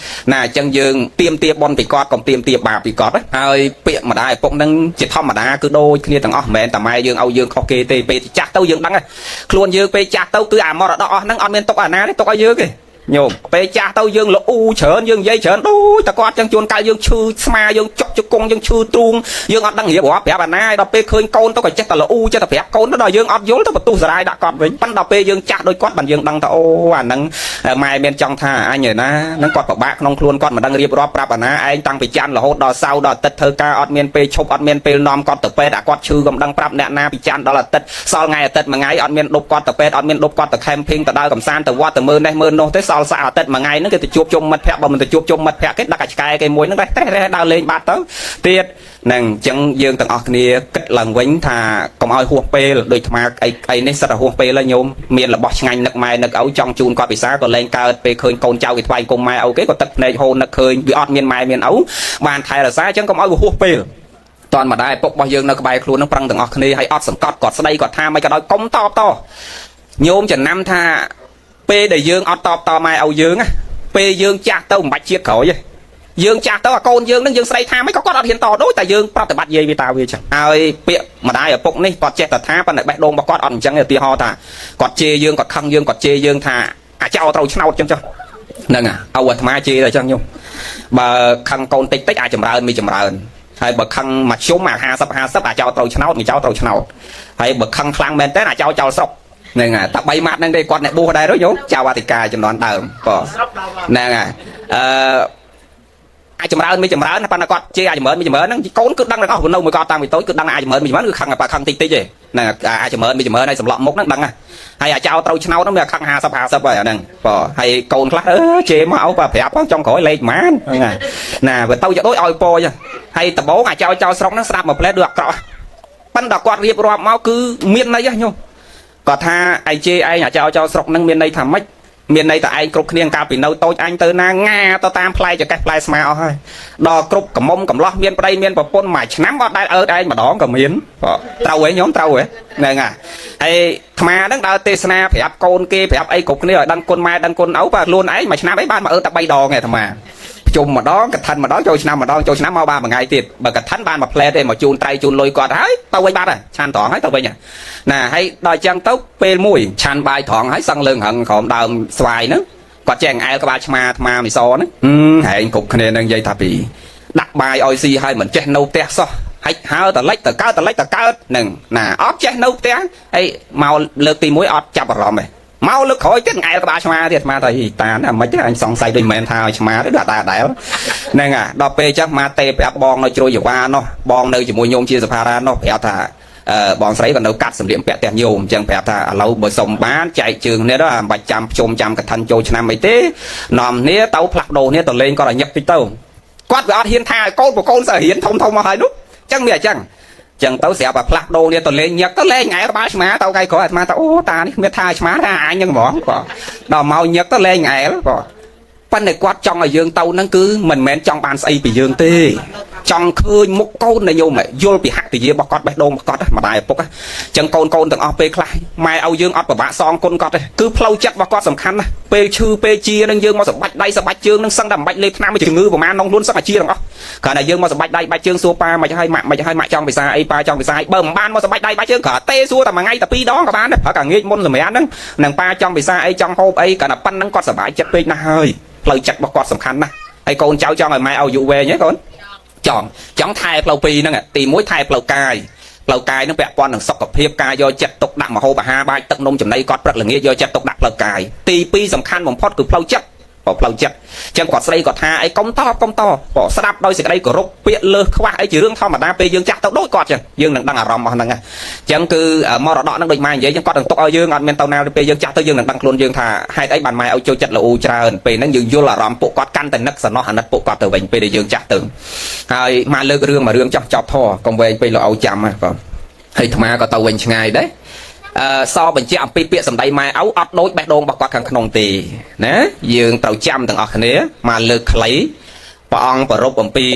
ណាអញ្ចឹងយើងទៀមទាបន់ពីគាត់កុំទៀមទាបាបពីគាត់ហើយពាក្យម្ដាយឪពុកហ្នឹងជាធម្មតាគឺដូចគ្នាទាំងអស់មិនមែនតែម៉ែយើងឲ្យយើងខុសគេទេពេលចាស់ទៅយើងដឹងខ្លួនយើងពេលចាស់ទៅគឺអាមរតកអស់ហ្នឹងអត់មានទុកអាណាទេទុកឲ្យយើងទេញោមពេលចាស់ទៅយើងលអ៊ូច្រើនយើងនិយាយច្រើនដូចតែគាត់ចឹងជួនកាលយើងឈឺស្មាយើងចុកជង្គង់យើងឈឺទ្រូងយើងអត់ដឹងរៀបរាប់ប្រាប់អាណាឲ្យដល់ពេលឃើញកូនទៅក៏ចេះតែលអ៊ូចេះតែប្រាប់កូនទៅដល់យើងអត់យល់ទៅបន្ទុះសារាយដាក់គាត់វិញប៉ិនដល់ពេលយើងចាស់ដូចគាត់បានយើងដឹងថាអូអាហ្នឹងម៉ែមានចង់ថាអញឯណាហ្នឹងគាត់ពិបាកក្នុងខ្លួនគាត់មិនដឹងរៀបរាប់ប្រាប់អាណាឯងតាំងពីច័ន្ទរហូតដល់សៅរ៍ដល់អាទិត្យធ្វើការអត់មានពេលឈប់អត់មានពេលនាំគាត់ទៅពេទ្យអាគាត់ឈឺក៏មិនដឹងប្រាប់អ្នកណាពីច័ន្ទដល់អាទិត្យសល់ថ្ងៃអាទិត្យមួយថ្ងៃអត់មានដប់គាត់ទៅពេទ្យអត់មានដប់គាត់ទៅខេមភីងទៅដើរកំសាន្តទៅវត្តទៅមើលនេះមើលនោះទេសល់សៅរ៍អាទិត្យមួយថ្ងៃហ្នឹងគេទៅជួបជុំមិត្តភ័ក្តិបើមិនទៅជួបជុំមិត្តភ័ក្តិគេដឹកអាឆ្កែគេមួយហ្នឹងរេះតេះរេះដើរលេងបាត់ទៅទៀតហ្នឹងអញ្ចឹងយើងទាំងអស់គ្នាគិតឡើងវិញថាកុំឲ្យហួសពេលដូចអាត្មាអីអីនេះសិតតែហួសពេលហើយញោមមានរបស់ឆ្ងាញ់នឹកម៉ែនឹកឪចង់ជូនគាត់ពិសាក៏លែងកើតពេលឃើញកូនចៅគេថ្វាយគុំម៉ែឪគេក៏ទឹកភ្នែកហូរនឹកឃើញវាអត់មានម៉ែមានឪបានថែរក្សាអញ្ចឹងកុំឲ្យវាហួសពេលតន់ម្ដាយឪពុករបស់យើងនៅក្បែរខ្លួននឹងប្រឹងទាំងអស់គ្នាហើយអត់សង្កត់គាត់ស្ដីគាត់ថាមិនក៏ដោយកុំតបតញោមចំណាំថាពេលដែលយើងអត់តបតម៉ែឪយើងណាពេលយើងចាស់ទៅមិនបាច់ជាតិក្រោយទេយើងចាស់ទៅអាកូនយើងនឹងយើងស្ដីថាមិនក៏គាត់អត់ហ៊ានតដូចតែយើងប្រតិបត្តិយាយវាតាវាចឹងហើយពាក្យម្ដាយឪពុកនេះគាត់ចេះតែថាប៉ុន្តែបេះដូងរបស់គាត់អត់អញ្ចឹងទេឧទាហរណ៍ថាគាត់ជេរយើងគាត់ខឹងយើងគាត់ជេរយើងថាអាចោត្រូវឆ្នោតចឹងចុះហ្នឹងឪអាត្មាជេរតែចឹងញោមបើខឹងកូនតិចតិចអាចចម្រើនមានចម្រើនហើយបើខឹងមួយជុំអា50 50អាចោត្រូវឆ្នោតមួយចោត្រូវឆ្នោតហើយបើខឹងខ្លាំងមែនតើអាចោចោលស្រុកហ្នឹងហើយតែ3ម៉ាត់ហ្នឹងទេគាត់អ្នកបួសដែរទៅញោមចៅអធិការចំនួនដើមបងហ្នឹងហើយអឺអាចចម្រើនមិនចម្រើនប៉ុន្តែគាត់ជេរអាចចម្រើនមិនចម្រើនហ្នឹងកូនគឺដឹងទាំងអស់នៅមួយគាត់តាំងពីតូចគឺដឹងអាចចម្រើនមិនចម្រើនគឺខឹងតែខឹងតិចតិចទេហ្នឹងអាចចម្រើនមិនចម្រើនហើយសម្លក់មុខហ្នឹងដឹងហើយអាចោត្រូវឆ្នោតហ្នឹងវាខឹង50 50ហើយអាហ្នឹងបងហើយកូនខ្លះអឺជេរមកឲ្យបើប្រាប់ផងចុងក្រោយលេខប៉ុន្មានហ្នឹងហើយណាបើទៅដូចឲ្យពចឹងហើយដបងអាចោចោលស្រុកហ្នឹងស្ដាប់មួយផ្លែដូចអាក្រក់ប៉ុន្តែគាត់រៀបរាប់មកគឺមានន័យហ៎ញោមគាត់ថាឯជេរឯងអាចោចោលស្រុកហ្នឹងមានន័យថាម៉េចមានន័យតែឯងគ្រប់គ្នាកាលពីនៅតូចអញទៅណាងាទៅតាមផ្លែចកេះផ្លែស្មាអស់ហើយដល់គ្រប់កមុំកំឡោះមានប្តីមានប្រពន្ធមួយឆ្នាំអត់ដែលអើតឯងម្ដងក៏មានត្រូវហ៎ញោមត្រូវហ៎ហ្នឹងហើយហើយអាត្មាហ្នឹងដើរទេសនាប្រាប់កូនគេប្រាប់អីគ្រប់គ្នាឲ្យដឹងគុណម៉ែដឹងគុណឪបាទខ្លួនឯងមួយឆ្នាំអីបានមកអើតតែ3ដងឯងអាត្មាជុំម្ដងកឋិនម្ដងចូលឆ្នាំម្ដងចូលឆ្នាំមកបានមួយថ្ងៃទៀតបើកឋិនបានមួយផ្លែទេមកជូនត្រៃជូនលុយគាត់ហើយទៅវិញបាត់ហើយឆានត្រង់ហើយទៅវិញណាហើយដល់អញ្ចឹងទៅពេលមួយឆានបាយត្រង់ហើយសឹងលើងរឹងក្រោមដើមស្វាយហ្នឹងគាត់ចេះអែលក្បាលឆ្មាអាត្មាមីសហ្នឹងហែងគ្រប់គ្នានឹងនិយាយថាពីដាក់បាយឲ្យស៊ីហើយមិនចេះនៅផ្ទះសោះហើយហើតលិចទៅកើតតលិចទៅកើតនឹងណាអត់ចេះនៅផ្ទះហើយមកលើកទី1អត់ចាប់អារម្មណ៍ទេមកលើកក្រោយទៀតអែលក្បាលឆ្មាទៀតឆ្មាថាតាណាមិនទេអញសង្ស័យដូចមិនមែនថាឲ្យឆ្មាទេដល់ដែរដែរហ្នឹងអាដល់ពេលចឹងមកទេប្រាប់បងនៅជ្រោយយវ៉ានោះបងនៅជាមួយញោមជាសភារានោះប្រាប់ថាបងស្រីក៏នៅកាត់សម្លៀកពាក់ផ្ទះញោមអញ្ចឹងប្រាប់ថាឥឡូវបើសុំបានចែកជើងនេះដល់មិនបាច់ចាំជុំចាំកឋិនចូលឆ្នាំអីទេនាំគ្នាទៅផ្លាស់ប្ដូរគ្នាទៅលេងគាត់ឲ្យញឹកតិចទៅគាត់វាអត់ហ៊ានថាឲ្យកូនប្រកូនសើរៀនធំធំមកហើយនោះអញ្ចឹងមានអញ្ចឹងចឹងទៅស្រាប់តែផ្លាស់ប្ដូរនេះទៅលេងញឹកទៅលេងអែក្បាលឆ្មាទៅថ្ងៃក្រោយអាត្មាថាអូតានេះគ្មានថាឆ្មាថាអញហ្នឹងហ្មងបងដល់មកញឹកទៅលេងអែលបងប៉ុន្តែគាត់ចង់ឲ្យយើងទៅហ្នឹងគឺមិនមែនចង់បានស្អីពីយើងទេចង់ឃើញមុខកូនណាញោមយល់ពីហត្ថយារបស់គាត់បេះដូងរបស់គាត់ម្ដាយឪពុកចឹងកូនកូនទាំងអស់ពេលខ្លះម៉ែឲ្យយើងអត់ពិបាកសងគុណគាត់ទេគឺផ្លូវចិត្តរបស់គាត់សំខាន់ណាស់ពេលឈឺពេលជានឹងយើងមកសបាច់ដៃសបាច់ជើងនឹងសឹងតែមិនបាច់លេបថ្នាំជំងឺប្រមាណក្នុងខ្លួនសឹងអាជាទាំងអស់គ្រាន់តែយើងមកសបាច់ដៃបាច់ជើងសួរប៉ាមិនឲ្យម៉ាក់មិនឲ្យម៉ាក់ចង់ពិសាអីប៉ាចង់ពិសាអីបើមិនបានមកសបាច់ដៃបាច់ជើងគ្រាន់ទេសួរតែមួយថ្ងៃតែពីរដងក៏បានដែរព្រោះតែងាកមុនសម្រាប់ហ្នឹងនឹងប៉ាចង់ពិសាអីចង់ហូបអីគ្រាន់តែប៉ុណ្្នឹងគាត់សប្បាយចិត្តពេកណាស់ហើយផ្លូវចិត្តរបស់គាត់សំខាន់ណាស់ហើយកូនចៅចង់ឲ្យម៉ែឲ្យអាយុវែងហ៎កូនចង់ថែផ្លូវពីរហ្នឹងទី1ថែផ្លូវកាយផ្លូវកាយហ្នឹងពាក់ព័ន្ធនឹងសុខភាពការយកចិត្តទុកដាក់ម្ហូបអាហារបាយទឹកនំចំណីគាត់ព្រឹកល្ងាចយកចិត្តទុកដាក់ផ្លូវកាយទី2សំខាន់បំផុតគឺផ្លូវចិត្ត បើផ្លូវចិត្តអញ្ចឹងគាត់ស្រីគាត់ថាអីកុំតបកុំតបបើស្ដាប់ដោយសេចក្តីគោរពពាក្យលើសខ្វះអីជារឿងធម្មតាពេលយើងចាស់ទៅដូចគាត់អញ្ចឹងយើងនឹងដឹងអារម្មណ៍អស់ហ្នឹងអញ្ចឹងគឺមរតកហ្នឹងដូចម៉ែនិយាយអញ្ចឹងគាត់នឹងទុកឲ្យយើងអត់មានទៅណាពេលយើងចាស់ទៅយើងនឹងដឹងខ្លួនយើងថាហេតុអីបានម៉ែឲ្យចូលចិត្តល្អូច្រើនពេលហ្នឹងយើងយល់អារម្មណ៍ពួកគាត់កាន់តែនឹកសំណោះអាណិតពួកគាត់ទៅវិញពេលដែលយើងចាស់ទៅហើយមកលើករឿងមួយរឿងចោះចប់ធေါ်កុំវែងពេកលោកឲ្យចាំណាបងហើយអាត្មាក៏ទៅវិញឆ្ងាយដែរអឺសបញ្ជាក់អំពីពាក្យសម្ដីម៉ែឪអត់ដូចបេះដូងរបស់គាត់ខាងក្នុងទេណាយើងត្រូវចាំទាំងអស់គ្នាមកលើកខ្លីព្រះអង្គប្ររពអំពី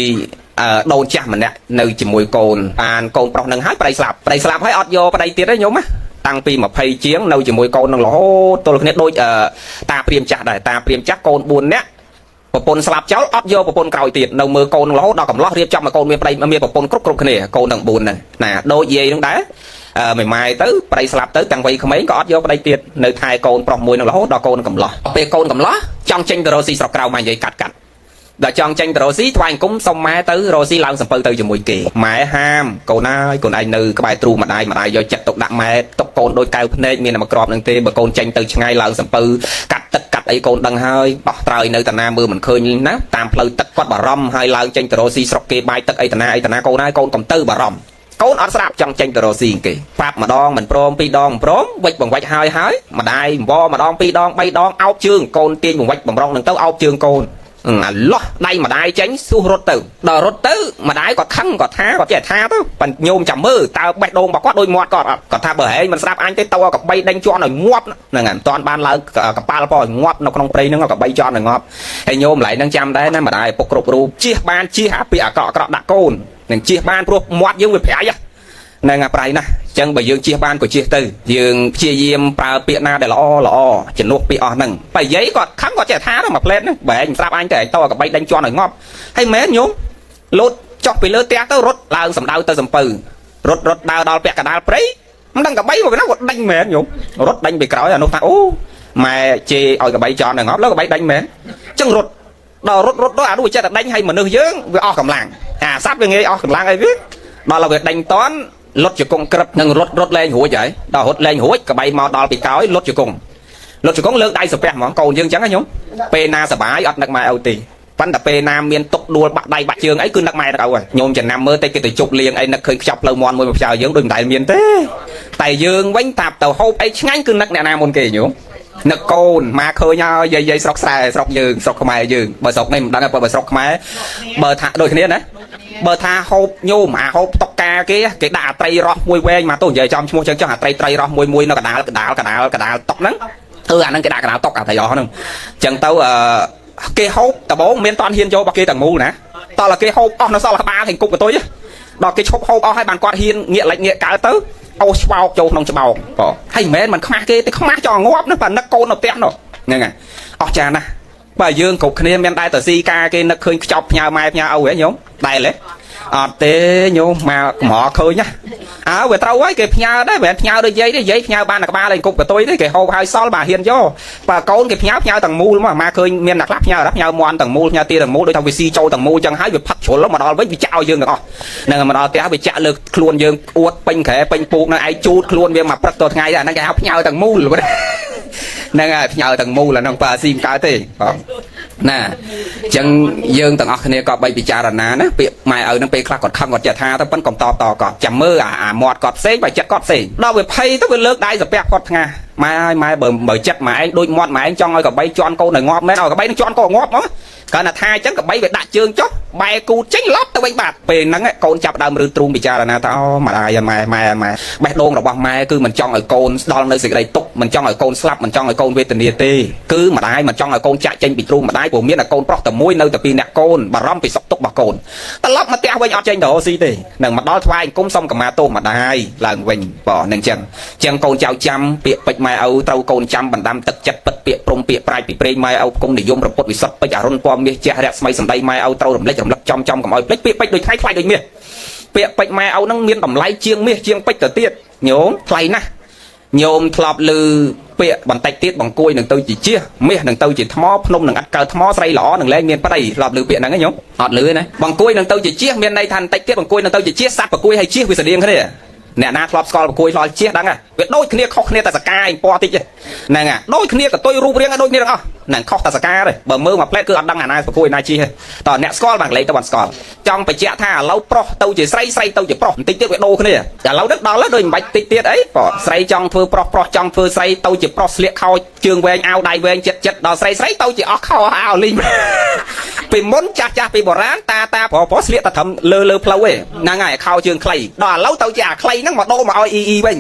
អឺដូនចាស់ម្នាក់នៅជាមួយកូនបានកូនប្រុសនឹងហើយប្តីស្លាប់ប្តីស្លាប់ហើយអត់យកប្តីទៀតទេញោមណាតាំងពី20ជាងនៅជាមួយកូននឹងរហូតទល់គ្នាដូចតាព្រាមចាស់ដែរតាព្រាមចាស់កូន4នាក់ប្រពន្ធស្លាប់ចោលអត់យកប្រពន្ធក្រោយទៀតនៅមើលកូននឹងរហូតដល់កំឡោះរៀបចំឲ្យកូនមានប្តីមានប្រពន្ធគ្រប់គ្រប់គ្នាកូនទាំង4ហ្នឹងណាដូចយាយនឹងដែរអឺមួយម៉ែទៅប្តីស្លាប់ទៅតាំងវ័យក្មេងក៏អត់យកប្តីទៀតនៅថែកូនប្រុសមួយនឹងរហូតដល់កូនកំឡោះពេលកូនកំឡោះចង់ចេញទៅរកស៊ីស្រុកក្រៅមកនិយាយកាត់កាត់ដល់ចង់ចេញទៅរកស៊ីថ្វាយអង្គមសុំម៉ែទៅរកស៊ីឡើងសំពៅទៅជាមួយគេម៉ែហាមកូនអើយកូនឯងនៅក្បែរទ្រូម្ដាយម្ដាយយកចិត្តទុកដាក់ម៉ែទុកកូនដូចកៅភ្នែកមានតែមួយគ្រាប់នឹងទេបើកូនចេញទៅឆ្ងាយឡើងសំពៅកាត់ទឹកកាត់អីកូនដឹងហើយបោះត្រើយនៅតាណាមើលមិនឃើញណាតាមផ្លូវទឹកគាត់បារម្ភហើយឡើងចេញទៅរកស៊ីស្រុកគេបាយទឹកអីតាណាអីតាណាកូនហើយកូនកុំទៅបារម្ភកូនអត់ស្រាប់ចង់ចេញទៅរកស៊ីគេប្រាប់ម្ដងមិនព្រមពីរដងមិនព្រមវិចបង្វិចហើយហើយម្ដាយអង្វរម្ដងពីរដងបីដងអោបជើងកូនទាញបង្វិចបំរុងនឹងទៅអោបជើងកូនអាលោះដៃម្ដាយចេញស៊ុះរត់ទៅដល់រត់ទៅម្ដាយគាត់ខឹងគាត់ថាគាត់ចេះថាទៅប៉ញោមចាំមើលតើបេះដូងរបស់គាត់ដូចមាត់គាត់អត់គាត់ថាបើហែងមិនស្ដាប់អញទេទៅឲ្យកបីដេញជន់ឲ្យងាប់ហ្នឹងហើយមិនតាន់បានឡើងកប៉ាល់ផងឲ្យងាប់នៅក្នុងព្រៃហ្នឹងកបីជន់ឲ្យងាប់ហើយញោមម្ល៉េះហ្នឹងចាំដែរណាម្ដាយឪពុកគ្រប់រូបជៀសបានជៀសអាពាក្យអាក្រក់អាក្រក់ដាក់កូននឹងជៀសបានព្រោះមាត់យើងវាប្រៃហ្នឹងអាប្រៃណាស់អញ្ចឹងបើយើងជៀសបានក៏ជៀសទៅយើងព្យាយាមប្រើពាក្យណាដែលល្អល្អជំនួសពាក្យអស់ហ្នឹងបើយាយគាត់ខឹងគាត់ចេះថាទៅមួយផ្លែតហ្នឹងបែងស្រាប់អញទៅឯងតកបីដេញជន់ឲ្យងាប់ហើយមែនញោមលោតចុះពីលើផ្ទះទៅរត់ឡើងសំដៅទៅសំពៅរត់រត់ដើរដល់ពាក់កណ្ដាលព្រៃមិនដឹងកបីមកណាគាត់ដេញមែនញោមរត់ដេញពីក្រោយអានោះថាអូម៉ែជេរឲ្យកបីជន់ឲ្យងាប់លើកបីដេញមែនអញ្ចឹងរត់ដល់រត់រត់ដល់អានោះចេះតែដេញឲ្យមនុស្សយើងវាអស់កម្លាំងអាសត្វវាងាយអស់កម្លាំងអីវាដល់ឲ្យវាដេញតន់លុតជង្គង់ក្រឹបនឹងរត់រត់លែងរួចហើយដល់រត់លែងរួចកបីមកដល់ពីក្រោយលុតជង្គង់លុតជង្គង់លើកដៃសាពះហ្មងកូនយើងអញ្ចឹងណាញោមពេលណាសបាយអត់នឹកម៉ែឪទេប៉ុន្តែពេលណាមានទុកដួលបាក់ដៃបាក់ជើងអីគឺនឹកម៉ែនឹកឪហើយញោមចំណាំមើលតែគេទៅជប់លៀងអីនឹកឃើញខ្ចប់ផ្លូវមន់មួយមកផ្ចើយើងដូចមិនដែលមានទេតែយើងវិញតាប់ទៅហូបអីឆ្ងាញ់គឺនឹកអ្នកណាមុនគេញោមនឹកកូនមកឃើញហើយយាយយាយស្រុកស្រែស្រុកយើងស្រុកខ្មែរយើងបើស្រុកនេះមិនដឹងទេបើស្រុកខ្មែរបើថាដូចគ្នាណាបើថាហូបញោមអាហូបតុកកាគេគេដាក់អាត្រីរស់មួយវែងមកទៅនិយាយចំឈ្មោះចឹងចុះអាត្រីត្រីរស់មួយមួយនៅកដាលកដាលកដាលកដាលតុកហ្នឹងអឺអាហ្នឹងគេដាក់កដាលតុកអាត្រីរស់ហ្នឹងចឹងទៅអឺគេហូបដបងមានតន់ហ៊ានយករបស់គេទាំងមូលណាតោះគេហូបអស់នៅសល់ក្បាលហែងគប់កតុយដល់គេឈប់ហូបអស់ហើយបានគាត់ហ៊ានងាកលិចងាកកើតទៅអូសឆ្បោកចូលក្នុងច្បោកបងហើយមិនមែនមិនខ្មាស់គេទេខ្មាស់ចង់ងាប់ណាបើនឹកកូននៅផ្ទះនោះហ្នឹងហើយអស់ចាណាស់បើយើងគ្រប់គ្នាមានដែរតស៊ីការគេនឹកឃើញខ្ចប់ផ្ញើម៉ែផ្ញើឪហ៎ញោមដែរទេអត់ទេញោមមកកម្រឃើញណាអើវាត្រូវហើយគេផ្ញើដែរមិនមែនផ្ញើដូចយាយទេយាយផ្ញើបានតែក្បាលឯងគប់កតុយទេគេហូបហើយសល់បាទហ៊ានយកបើកូនគេផ្ញើផ្ញើទាំងមូលមកមកឃើញមានអ្នកខ្លះផ្ញើដល់ផ្ញើមន់ទាំងមូលផ្ញើទាទាំងមូលដូចថាវាស៊ីចូលទាំងមូលចឹងហើយវាផឹកជ្រុលមកដល់វិញវាចាក់ឲ្យយើងទាំងអស់ហ្នឹងមកដល់ផ្ទះវាចាក់លើខ្លួនយើងអួតពេញក្រែពេញពូកនៅឯងជូតខ្លួនវាមកព្រឹកទៅថ្ងៃដែរហ្នឹងគេហៅផ្ញើទាំងមូលហ្នឹងហើយផ្ញើទាំងមូលអាហ្នឹងបើស៊ីមិនកើតទេបងណាអញ្ចឹងយើងទាំងអស់គ្នាក៏បីពិចារណាណាពាក្យម៉ែឪហ្នឹងពេលខ្លះគាត់ខឹងគាត់ចេះថាទៅប៉ិនកុំតបតគាត់ចាំមើលអាមាត់គាត់ផ្សេងបើចិត្តគាត់ផ្សេងដល់វាភ័យទៅវាលើកដៃសាពះគាត់ថ្ងៃម៉ែហើយម៉ែបើបើចិត្តម៉ែឯងដូចមាត់ម៉ែឯងចង់ឲ្យកបីជន់កូនឲ្យងាប់មែនឲ្យកបីនឹងជន់កូនងាប់ហ្មងគាត់ថាថាអញ្ចឹងកបីវាដាក់ជើងចុះបែគូតចេញឡប់ទៅវិញបាទពេលហ្នឹងកូនចាប់ដើមឬទ្រូងពិចារណាថាអូម្ដាយម៉ែម៉ែម៉ែបេះដូងរបស់ម៉ែគឺមិនចង់ឲ្យកូនស្ដល់នៅសេចក្តីទុក្ខមិនចង់ឲ្យកូនស្លាប់មិនចង់ឲ្យកូនវេទនាទេគឺម្ដាយមិនចង់ឲ្យកូនចាក់ចេញពីទ្រូងម្ដាយព្រោះមានតែកូនប្រុសតែមួយនៅតែពីរអ្នកកូនបារម្ភពីសុខទុក្ខរបស់កូនត្រឡប់មកផ្ទះវិញអត់ចេញទៅរកស៊ីទេនឹងមកដល់ថ្វាយអង្គមសុំកម្មាទោសម្ដាយឡើងវិញបងនឹងចឹងចឹងកូនចៅចាំពាក្យពេចម៉ែឪត្រូវកូនចាំបណ្ដាំទឹកចិត្តពិតពាក្យព្រំពាក្យប្រាជ្ញពីព្រេងម៉ែឪគុំនិយមរពុតវិសុទ្ធពេជ្រអរុនពណ៌មាសជះរស្មីសម្ដីម៉ែឪត្រូវរំលេចរំលឹកចំចំកុំឲ្យភ្លេចពាក្យពេចដូចថ្ងៃថ្លៃដូចមាសពាក្យពេចម៉ែឪនឹងមានតម្លៃជាងមាសជាងពេជ្រទៅទៀតញោមថ្លៃណាស់ញោមធ្លាប់ឮពាក្យបន្តិចទៀតបង្គួយនឹងទៅជាជះមាសនឹងទៅជាថ្មភ្នំនឹងអត់កើតថ្មស្រីល្អនឹងលែងមានប្តីធ្លាប់ឮពាក្យហ្នឹងទេញោមអត់ឮទេណាបង្គួយនឹងទៅជាជះមានន័យថាបន្តិចទៀតបង្គួយនឹងទៅជាជះសត្វបង្គួយហើយជះវាស្តៀងគ្នាអ្នកណាធ្លាប់ស្គាល់បង្គួយធ្លាប់ជះដឹងហ่ะវាដូចគ្នាខុសគ្នាតែសកាយពណ៌តិចហ្នឹងហ่ะដូចគ្នាកតុយរូបរាងដូចគ្នាទាំងអស់ នឹងខុសតសកាទេបើមើលមួយផ្លែគឺអត់ដឹងអាណាប្រគួយណាជីទេតើអ្នកស្គាល់បានកលេចទៅបានស្គាល់ចង់បញ្ជាក់ថាឥឡូវប្រុសទៅជាស្រីស្រីទៅជាប្រុសបន្តិចទៀតវាដូរគ្នាឥឡូវនេះដល់ហើយដូចមិនបាច់តិចទៀតអីបងស្រីចង់ធ្វើប្រុសប្រុសចង់ធ្វើស្រីទៅជាប្រុសស្លៀកខោជើងវែងអាវដៃវែងចិត្តចិត្តដល់ស្រីស្រីទៅជាអស់ខោអាវលីងពីមុនចាស់ចាស់ពីបុរាណតាតាប្រុសប្រុសស្លៀកតែត្រឹមលើលើផ្លូវឯងហ្នឹងហើយខោជើងខ្លីដល់ឥឡូវទៅជាអាខ្លីហ្នឹងមកដូរមកឲ្យអ៊ីអ៊ីវិញ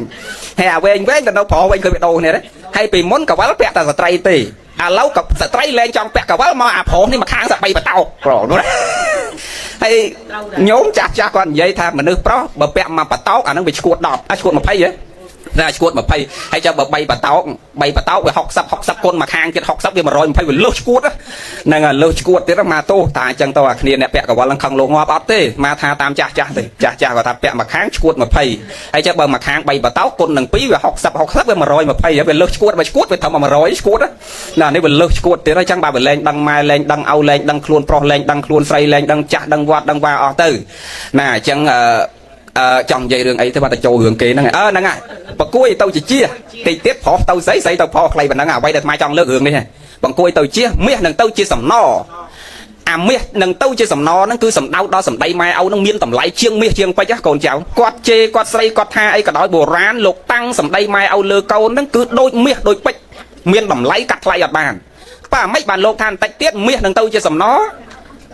ហើយអាវែងវែងទៅនៅប្រុសវិញឃើញវាដូរគ្នាទេហើយពីមុនកវលពាក់តែស្ត្រីទេឥឡូវក៏ស្ត្រីលែងចង់ពាក់កវលមកអាប្រុសនេះមកខាងសបីបតោប្រុសនោះហើយញោមចាស់ចាស់គាត់និយាយថាមនុស្សប្រុសបើពាក់មកបតោកអាហ្នឹងវាឈួត10អាឈួត20ហ៎តែឈួត20ហើយចាំបើ3បតោក3បតោកវា60 60គុណមកខាងទៀត60វា120វាលើសឈួតហ្នឹងហើយលើសឈួតទៀតមកទោសតាអញ្ចឹងទៅអាគ្នាអ្នកពាក់កវលហ្នឹងខឹងលោកងាប់អត់ទេមកថាតាមចាស់ចាស់ទេចាស់ចាស់គាត់ថាពាក់មកខាងឈួត20ហើយចាំបើមកខាង3បតោកគុណនឹង2វា60 60វា120ហើយវាលើសឈួតបើឈួតវាត្រឹម100ឈួតណានេះវាលើសឈួតទៀតហើយអញ្ចឹងបើវាលែងដឹងម៉ែលែងដឹងឪលែងដឹងខ្លួនប្រុសលែងដឹងខ្លួនស្រីលែងដឹងចាស់ដឹងវត្តដឹងវ៉ាអស់ទៅណាអញ្ចឹងអឺអឺចង់និយាយរឿងអីទៅបាត់ទៅចូលរឿងគេហ្នឹងអឺហ្នឹងហើយបង្គួយទៅជាជាតិចទៀតប្រុសទៅស្រីស្រីទៅប្រុសខ្លីប៉ុណ្ណឹងអ្វីដែលអាត្មាចង់លើករឿងនេះបង្គួយទៅជាមាសនឹងទៅជាសំណអាមាសនឹងទៅជាសំណហ្នឹងគឺសំដៅដល់សម្ដីម៉ែឪហ្នឹងមានតម្លៃជាងមាសជាងពេជ្រកូនចៅគាត់ជេរគាត់ស្រីគាត់ថាអីក៏ដោយបុរាណលោកតាំងសម្ដីម៉ែឪលើកូនហ្នឹងគឺដូចមាសដូចពេជ្រមានតម្លៃកាត់ថ្លៃអត់បានប៉ាមិនបានលោកថាបន្តិចទៀតមាសនឹងទៅជាសំណ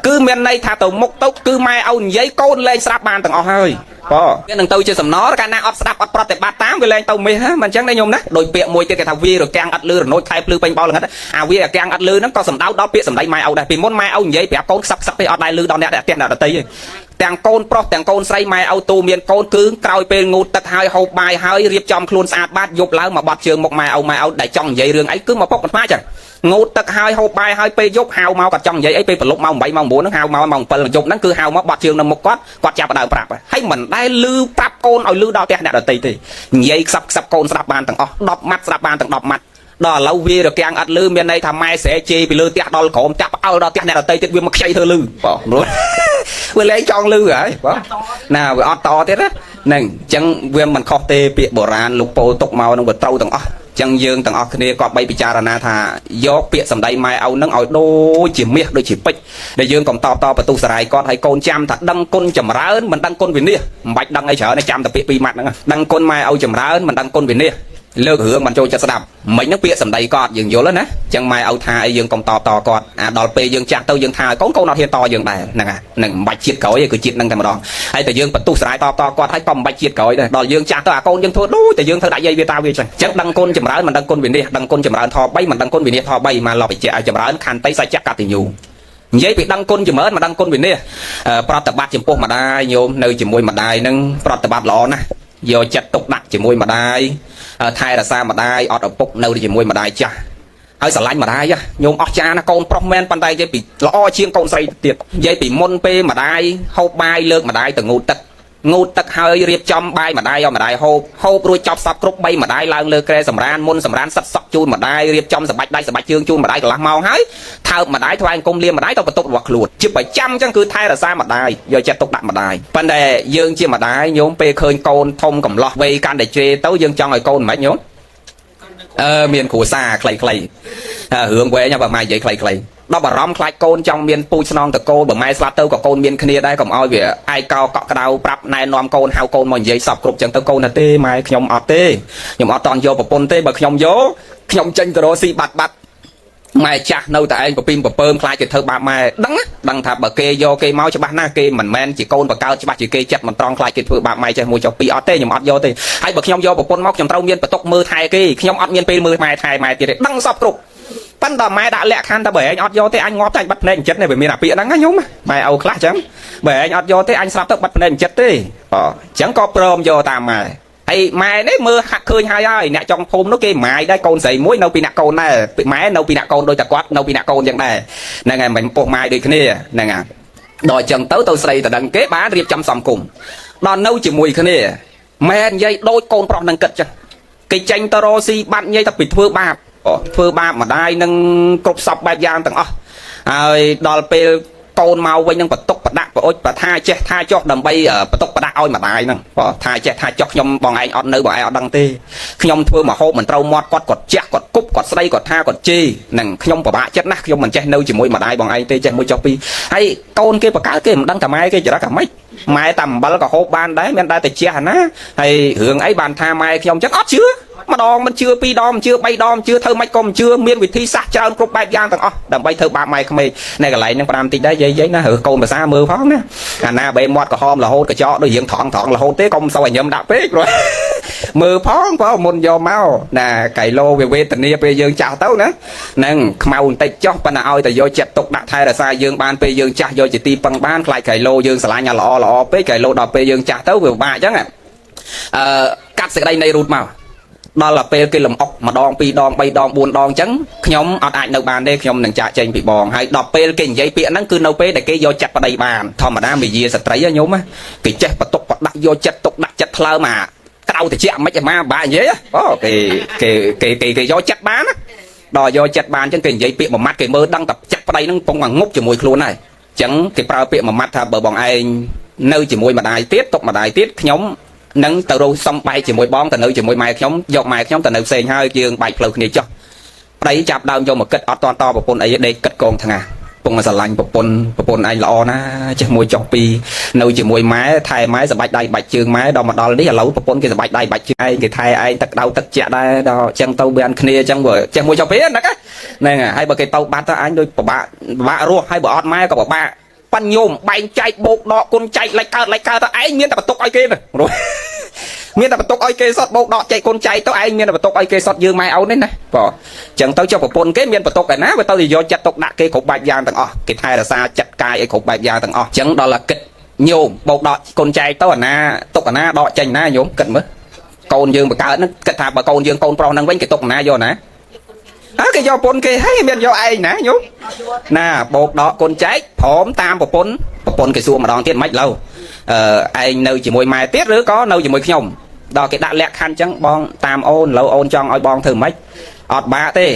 គឺមានន័យថាទៅមុខទៅគឺម៉ែឪនិយាយកូនលែងស្ដាប់បានទាំងអស់ហើយបងវានឹងទៅជាសំណកាលណាអត់ស្ដាប់អត់ប្រតិបត្តិតាមវាលែងទៅមាសហ្នឹងមិនអញ្ចឹងទេញោមណាដោយពាក្យមួយទៀតគេថាវារកាំងអត់លឺរនោចខែភ្លឺពេញបោលល្ងិតអាវារកាំងអត់លឺហ្នឹងក៏សំដៅដល់ពាក្យសម្ដីម៉ែឪដែរពីមុនម៉ែឪនិយាយប្រាប់កូនខ្សឹបខ្សឹបទេអត់ដែលលឺដល់អ្នកផ្ទះអ្នកដទៃទេទាំងកូនប្រុសទាំងកូនស្រីម៉ែឪទូមានកូនគឺក្រោយពេលងូតទឹកហើយហូបបាយហើយរៀបចំខ្លួនស្អាតបាតយប់ឡើងមកបត់ជើងមុខម៉ែឪម៉ែឪដែលចង់និយាយរឿងអីគឺមកពុកអាត្មាចឹងងូតទឹកហើយហូបបាយហើយពេលយប់ហៅមកគាត់ចង់និយាយអីពេលព្រលប់ម៉ោង8ម៉ោង9ហ្នឹងហៅមកម៉ោង7យប់ហ្នឹងគឺហៅមកបត់ជើងនៅមុខគាត់គាត់ចាប់ដើមប្រាប់ហើយមិនដែលលឺប្រាប់កូនឲ្យលឺដល់ផ្ទះអ្នកដទៃទេនិយាយខ្សឹបខ្សឹបកូនស្ដាប់បានទាំងអស់10ម៉ាត់ស្ដាប់បានទាំង10ម៉ាត់ដល់ឥឡូវវារកាំងអត់លឺមានន័យថាម៉ែស្រែជេរពីលើផ្ទះដល់ក្រោមផ្ទះផ្អើលដល់ផ្ទះអ្នកដទៃទៀតវាមកខ្ចីធ្វើលឺបងវាលែងចង់លឺហើយបងណាវាអត់តទៀតណាហ្នឹងអញ្ចឹងវាមិនខុសទេពាក្យបុរាណលោកពោលទុកមកនឹងវាត្រូវទាំងអស់ចឹងយើងទាំងអស់គ្នាក៏បីពិចារណាថាយកពាក្យសម្ដីម៉ែឪនឹងឲ្យដូចជាមាសដូចជាពេជ្រដែលយើងកុំតបតបន្ទុះសារាយគាត់ឲ្យកូនចាំថាដឹងគុណចម្រើនមិនដឹងគុណវិនិច្ឆ័យមិនបាច់ដឹងអីច្រើនទេចាំតែពាក្យពីរម៉ាត់ហ្នឹងដឹងគុណម៉ែឪចម្រើនមិនដឹងគុណវិនិច្ឆ័យលើករឿងមិនចូលចិត្តស្ដាប់មិញហ្នឹងពាក្យសម្ដីគាត់យើងយល់ណាចឹងម៉ែឪថាអីយើងកុំតបតគាត់អាដល់ពេលយើងចាស់ទៅយើងថាឲ្យកូនកូនអត់ហ៊ានតយើងដែរហ្នឹងហ្នឹងមិនបាច់ជាតិក្រោយទេគឺជាតិហ្នឹងតែម្ដងហើយតែយើងបន្ទុះសារាយតបតគាត់ហើយក៏មិនបាច់ជាតិក្រោយដែរដល់យើងចាស់ទៅអាកូនយើងធ្វើដូចតែយើងធ្វើដាក់យាយវាតាវាចឹងចឹងដឹងគុណចម្រើនមិនដឹងគុណវិនិច្ឆ័យដឹងគុណចម្រើនធ3មិនដឹងគុណវិនិច្ឆ័យធ3មកឡប់បញ្ជាក់ឲ្យចម្រើនខន្តីសច្ចៈកតញ្ញូនិយាយពីដឹងគុណចម្រើនមិនដឹងគុណវិនិច្ឆ័យប្រតិបត្តិចំពោះម្ដាយញោមនៅជាមួយម្ដាយនឹងប្រតិបត្តិល្អណាស់យកចិត្តទុកដាក់ជាមួយម្ដាយថែរក្សាម្ដាយអត់ឪពុកនៅជាមួយម្ដាយចាស់ហើយស្រឡាញ់ម្ដាយញោមអស់ចាណាកូនប្រុសមែនប៉ុន្តែនិយាយពីល្អជាងកូនស្រីទៀតនិយាយពីមុនពេលម្ដាយហូបបាយលើកម្ដាយទៅងូតទឹកងូតទឹកហើយរៀបចំបាយម្ដាយឲ្យម្ដាយហូបហូបរួចចប់សពគ្រប់3ម្ដាយឡើងលើគ្រែសម្រានមុនសម្រានសិតសក់ជូនម្ដាយរៀបចំសបាច់ដៃសបាច់ជើងជូនម្ដាយកន្លះម៉ោងហើយថើបម្ដាយថ្វាយអង្គមលាម្ដាយទៅបន្ទប់របស់ខ្លួនជាប្រចាំអញ្ចឹងគឺថែរក្សាម្ដាយយកចិត្តទុកដាក់ម្ដាយប៉ុន្តែយើងជាម្ដាយញោមពេលឃើញកូនធំកំឡោះវ័យកាន់តែជ្រេទៅយើងចង់ឲ្យកូនមិនញោមអឺមានគ្រួសារខ្លីៗរឿងវែងបើម៉ែនិយាយខ្លីៗដល់បារម្ភខ្លាចកូនចង់មានពូជស្នងតកូលបើម៉ែស្លាប់ទៅក៏កូនមានគ្នាដែរកុំឲ្យវាឯកោកក់ក្ដៅប្រាប់ណែនាំកូនហៅកូនមកនិយាយសពគ្រប់ចឹងទៅកូនថាទេម៉ែខ្ញុំអត់ទេខ្ញុំអត់តន់យកប្រពន្ធទេបើខ្ញុំយកខ្ញុំចេញទៅរកស៊ីបាត់បាត់ម៉ែចាស់នៅតែឯងពពីមពពើមខ្លាចគេធ្វើបាបម៉ែដឹងណាដឹងថាបើគេយកគេមកច្បាស់ណាស់គេមិនមែនជាកូនបកើតច្បាស់ជាគេចិត្តមិនត្រង់ខ្លាចគេធ្វើបាបម៉ែចេះមួយចុះពីរអត់ទេខ្ញុំអត់យកទេហើយបើខ្ញុំយកប្រពន្ធមកខ្ញុំត្រូវមានបន្ទុកមើលថែគេខ្ញុំអត់មានពេលមើលម៉ែថែម៉ែទៀតទេដឹងសពគ្រប់ប៉ិនដល់ម៉ែដាក់លក្ខខណ្ឌថាបើឯងអត់យកទេអញងាប់តែអញបាត់ភ្នែកចិត្តនេះវាមានអាពាក្យហ្នឹងណាញោមម៉ែឪខ្លះចឹងបើឯងអត់យកទេអញស្លាប់ទៅបាត់ភ្នែកចិត្តទេអញ្ចឹងក៏ព្រមយកតាមម៉ែហើយម៉ែនេះមើលហាក់ឃើញហើយហើយអ្នកចុងភូមិនោះគេម៉ាយដែរកូនស្រីមួយនៅពីអ្នកកូនដែរម៉ែនៅពីអ្នកកូនដូចតែគាត់នៅពីអ្នកកូនចឹងដែរហ្នឹងហើយមិនពោះម៉ាយដូចគ្នាហ្នឹងហើយដល់អញ្ចឹងទៅទៅស្រីតដឹងគេបានរៀបចំសំគុំដល់នៅជាមួយគ្នាម៉ែនិយាយដូចកូនប្រុសនឹងគិតចឹងគេចេញទៅរកស៊ីបាត់និយាយតែពីធ្វើបាបធ្វើបាបម្ដាយនឹងគ្រប់សពបែបយ៉ាងទាំងអស់ហើយដល់ពេល កូនមកវិញនឹងបន្ទុកបដាក់ប្អូចបថាចេះថាចុះដើម្បីបន្ទុកបដាក់ឲ្យម្ដាយហ្នឹងបើថាចេះថាចុះខ្ញុំបងឯងអត់នៅបងឯងអត់ដឹងទេខ្ញុំធ្វើមកហូបមិនត្រូវមាត់គាត់គាត់ជះគាត់គប់គាត់ស្ដីគាត់ថាគាត់ជេរនឹងខ្ញុំពិបាកចិត្តណាស់ខ្ញុំមិនចេះនៅជាមួយម្ដាយបងឯងទេចេះមួយចុះពីរហើយកូនគេបកើតគេមិនដឹងថាម៉ែគេចរិតអាម៉េចម៉ែតាមអំបិលក៏ហូបបានដែរមានដែរតែជះអាណាហើយរឿងអីបានថាម៉ែខ្ញុំចឹងអត់ជឿម្ដងមិនជឿពីរដងមិនជឿបីដងមិនជឿធ្វើម៉េចក៏មិនជឿមានវិធីសាស្ត្រច្រើនគ្រប់បែបយ៉ាងទាំងអស់ដើម្បីធ្វើបាបម៉ែក្មេកនៅកន្លែងហ្នឹងផ្ដាំតិចដែរយាយយាយណារើកូនភាសាមើលផងណាអាណាបេមាត់ក្រហមរហូតកញ្ចក់ដូចរៀងត្រង់ត្រង់រហូតទេកុំសូវឲ្យញឹមដាក់ពេកព្រោះមើលផងបើមុនយកមកណាកៃឡូវាវេទនាពេលយើងចាស់ទៅណាហ្នឹងខ្មៅបន្តិចចុះប៉ុន្តែឲ្យតែយកចិត្តទុកដាក់ថែរក្សាយើងបានពេលយើងចាស់យកជាទីពឹងបានខ្លាចកៃឡូយើងស្រឡាញ់អាល្អល្អពេកកៃឡូដល់ពេលយើងចាស់ទៅវាពិបាកអញ្ចឹងអឺកាត់សេចក្តីនៃរូតមកដល់ទៅពេលគេលំអុកម្ដងពីរដងបីដង4ដងអញ្ចឹងខ្ញុំអត់អាចនៅបានទេខ្ញុំនឹងចាកចេញពីបងហើយដល់ពេលគេនិយាយពាក្យហ្នឹងគឺនៅពេលដែលគេយកចិត្តប្តីបានធម្មតាមាយាស្ត្រីញោមគេចេះបន្ទុកបដាក់យកចិត្តទុកដាក់ចិត្តថ្លើមអាក្រៅតិចមិនឯម៉ាបាក់និយាយអូគេគេគេគេគេយកចិត្តបានណាដល់យកចិត្តបានអញ្ចឹងគេនិយាយពាក្យមួយម៉ាត់គេមើលដឹងតែចិត្តប្តីហ្នឹងពងងប់ជាមួយខ្លួនហើយអញ្ចឹងគេប្រើពាក្យមួយម៉ាត់ថាបើបងឯងនៅជាមួយម្ដាយទៀតទុកម្ដាយទៀតខ្ញុំនឹងទៅរកសំបែកជាមួយបងទៅនៅជាមួយម៉ែខ្ញុំយកម៉ែខ្ញុំទៅនៅផ្សេងហើយយើងបែកផ្លូវគ្នាចុះប្តីចាប់ដើមយកមកគិតអត់តតប្រពន្ធអីដេកគិតកងថ្ងៃពងស្រឡាញ់ប្រពន្ធប្រពន្ធឯងល្អណាចេះមួយចុះពីរនៅជាមួយម៉ែថែម៉ែសបាច់ដៃបាច់ជើងម៉ែដល់មកដល់នេះឥឡូវប្រពន្ធគេសបាច់ដៃបាច់ជើងឯងគេថែឯងទឹកដៅទឹកជាក់ដែរដល់អញ្ចឹងទៅបានគ្នាអញ្ចឹងបើចេះមួយចុះពីរហ្នឹងហ្នឹងហើយបើគេទៅបាត់ទៅអញដូចពិបាកពិបាករស់ហើយបើអត់ម៉ែក៏ពិបាកប៉ាន់ញោមបែងចែកបោកដកគុណចែកលិចកើតលិចកើតទៅឯងមានតែបន្ទុកឲ្យគេទៅមានតែបន្ទុកឲ្យគេសតបោកដកចែកគុណចែកទៅឯងមានតែបន្ទុកឲ្យគេសតយើងម៉ែអូននេះណាបងចឹងទៅចុះប្រពន្ធគេមានបន្ទុកឯណាវាទៅយកចិត្តទុកដាក់គេគ្រប់បែបយ៉ាងទាំងអស់គេថែរក្សាចិត្តកាយឲ្យគ្រប់បែបយ៉ាងទាំងអស់ចឹងដល់តែគិតញោមបោកដកគុណចែកទៅអាណាទុកអាណាដកចេញណាញោមគិតមើលកូនយើងបង្កើតហ្នឹងគិតថាបើកូនយើងកូនប្រុសហ្នឹងវិញគេទុកអាណាយកណាអើគេយកប្រពន្ធគេហើយមានយកឯងណាញោមណាបោកដកគុណចែកព្រមតាមប្រពន្ធប្រពន្ធគេសួរម្ដងទៀតមិនឡូវអឺឯងនៅជាមួយម៉ែទៀតឬក៏នៅជាមួយខ្ញុំដល់គេដាក់លក្ខខណ្ឌអញ្ចឹងបងតាមអូនឡូវអូនចង់ឲ្យបងធ្វើម៉េចអត់បាក់ទេ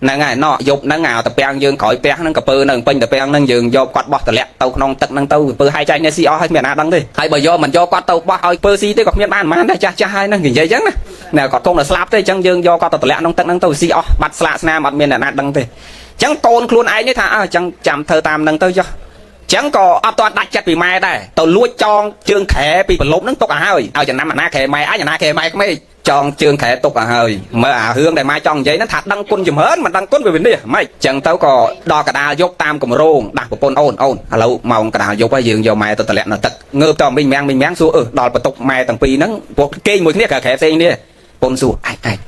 ហ្នឹងហើយណោះយប់ហ្នឹងអាតាពាំងយើងក្រោយផ្ទះហ្នឹងកពើនៅពេញតាពាំងហ្នឹងយើងយកគាត់បោះតម្លាក់ទៅក្នុងទឹកហ្នឹងទៅពើហាយចែកនេះស៊ីអស់ហើយគ្មានអាណាដឹងទេហើយបើយកមិនយកគាត់ទៅបោះឲ្យពើស៊ីទេក៏គ្មានបានប៉ុន្មានដែរចាស់ចាស់ហើយហ្នឹងនិយាយអញ្ចឹងណាណែគាត់គង់តែស្លាប់ទេអញ្ចឹងយើងយកគាត់ទៅតម្លាក់ក្នុងទឹកហ្នឹងទៅស៊ីអស់បាត់ស្លាកស្នាមអត់មានអ្នកណាដឹងទេអញ្ចឹងកូនខ្លួនឯងនេះថាអើអញ្ចឹងចាំធ្វើតាមហ្នឹងទៅចុះចឹងក៏អត់ទាន់ដាច់ចិត្តពីម៉ែដែរទៅលួចចងជើងខែពីប្រលប់ហ្នឹងទុកឲ្យហើយឲ្យចំណាំអាណាខែម៉ែអញអាណាខែម៉ែក្មេកចងជើងខែទុកឲ្យហើយមើលអារឿងដែលម៉ែចង់និយាយហ្នឹងថាដឹងគុណចម្រើនមិនដឹងគុណវាវិនិច្ឆ័យម៉េចចឹងទៅក៏ដល់កដាលយប់តាមគម្រោងដាស់ប្រពន្ធអូនអូនឥឡូវម៉ោងកដាលយប់ហើយយើងយកម៉ែទៅតម្លាក់នៅទឹកងើបទៅមីងមាំងមីងមាំងសួរអឺដល់បន្ទុកម៉ែទាំងពីរហ្នឹងពួកគេងមួយគ្នាក្រែផ្សេងគ្នាប្រពន្ធសួរឯងឯង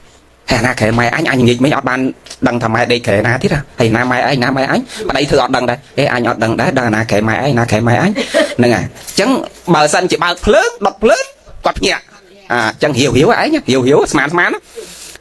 ហើយណាក្រែម៉ែអញអញងាកមិញអត់បានដឹងថាម៉ែដេកក្រែណាទៀតហើយណាម៉ែឯងណាម៉ែអញប្តីធ្វើអត់ដឹងដែរអេអញអត់ដឹងដែរដឹងណាក្រែម៉ែឯងណាក្រែម៉ែអញហ្នឹងហើយអញ្ចឹងបើសិនជាបើកភ្លើងដុតភ្លើងគាត់ភ្ញាក់អាអញ្ចឹងរាវរាវឯងរាវរាវស្មានស្មា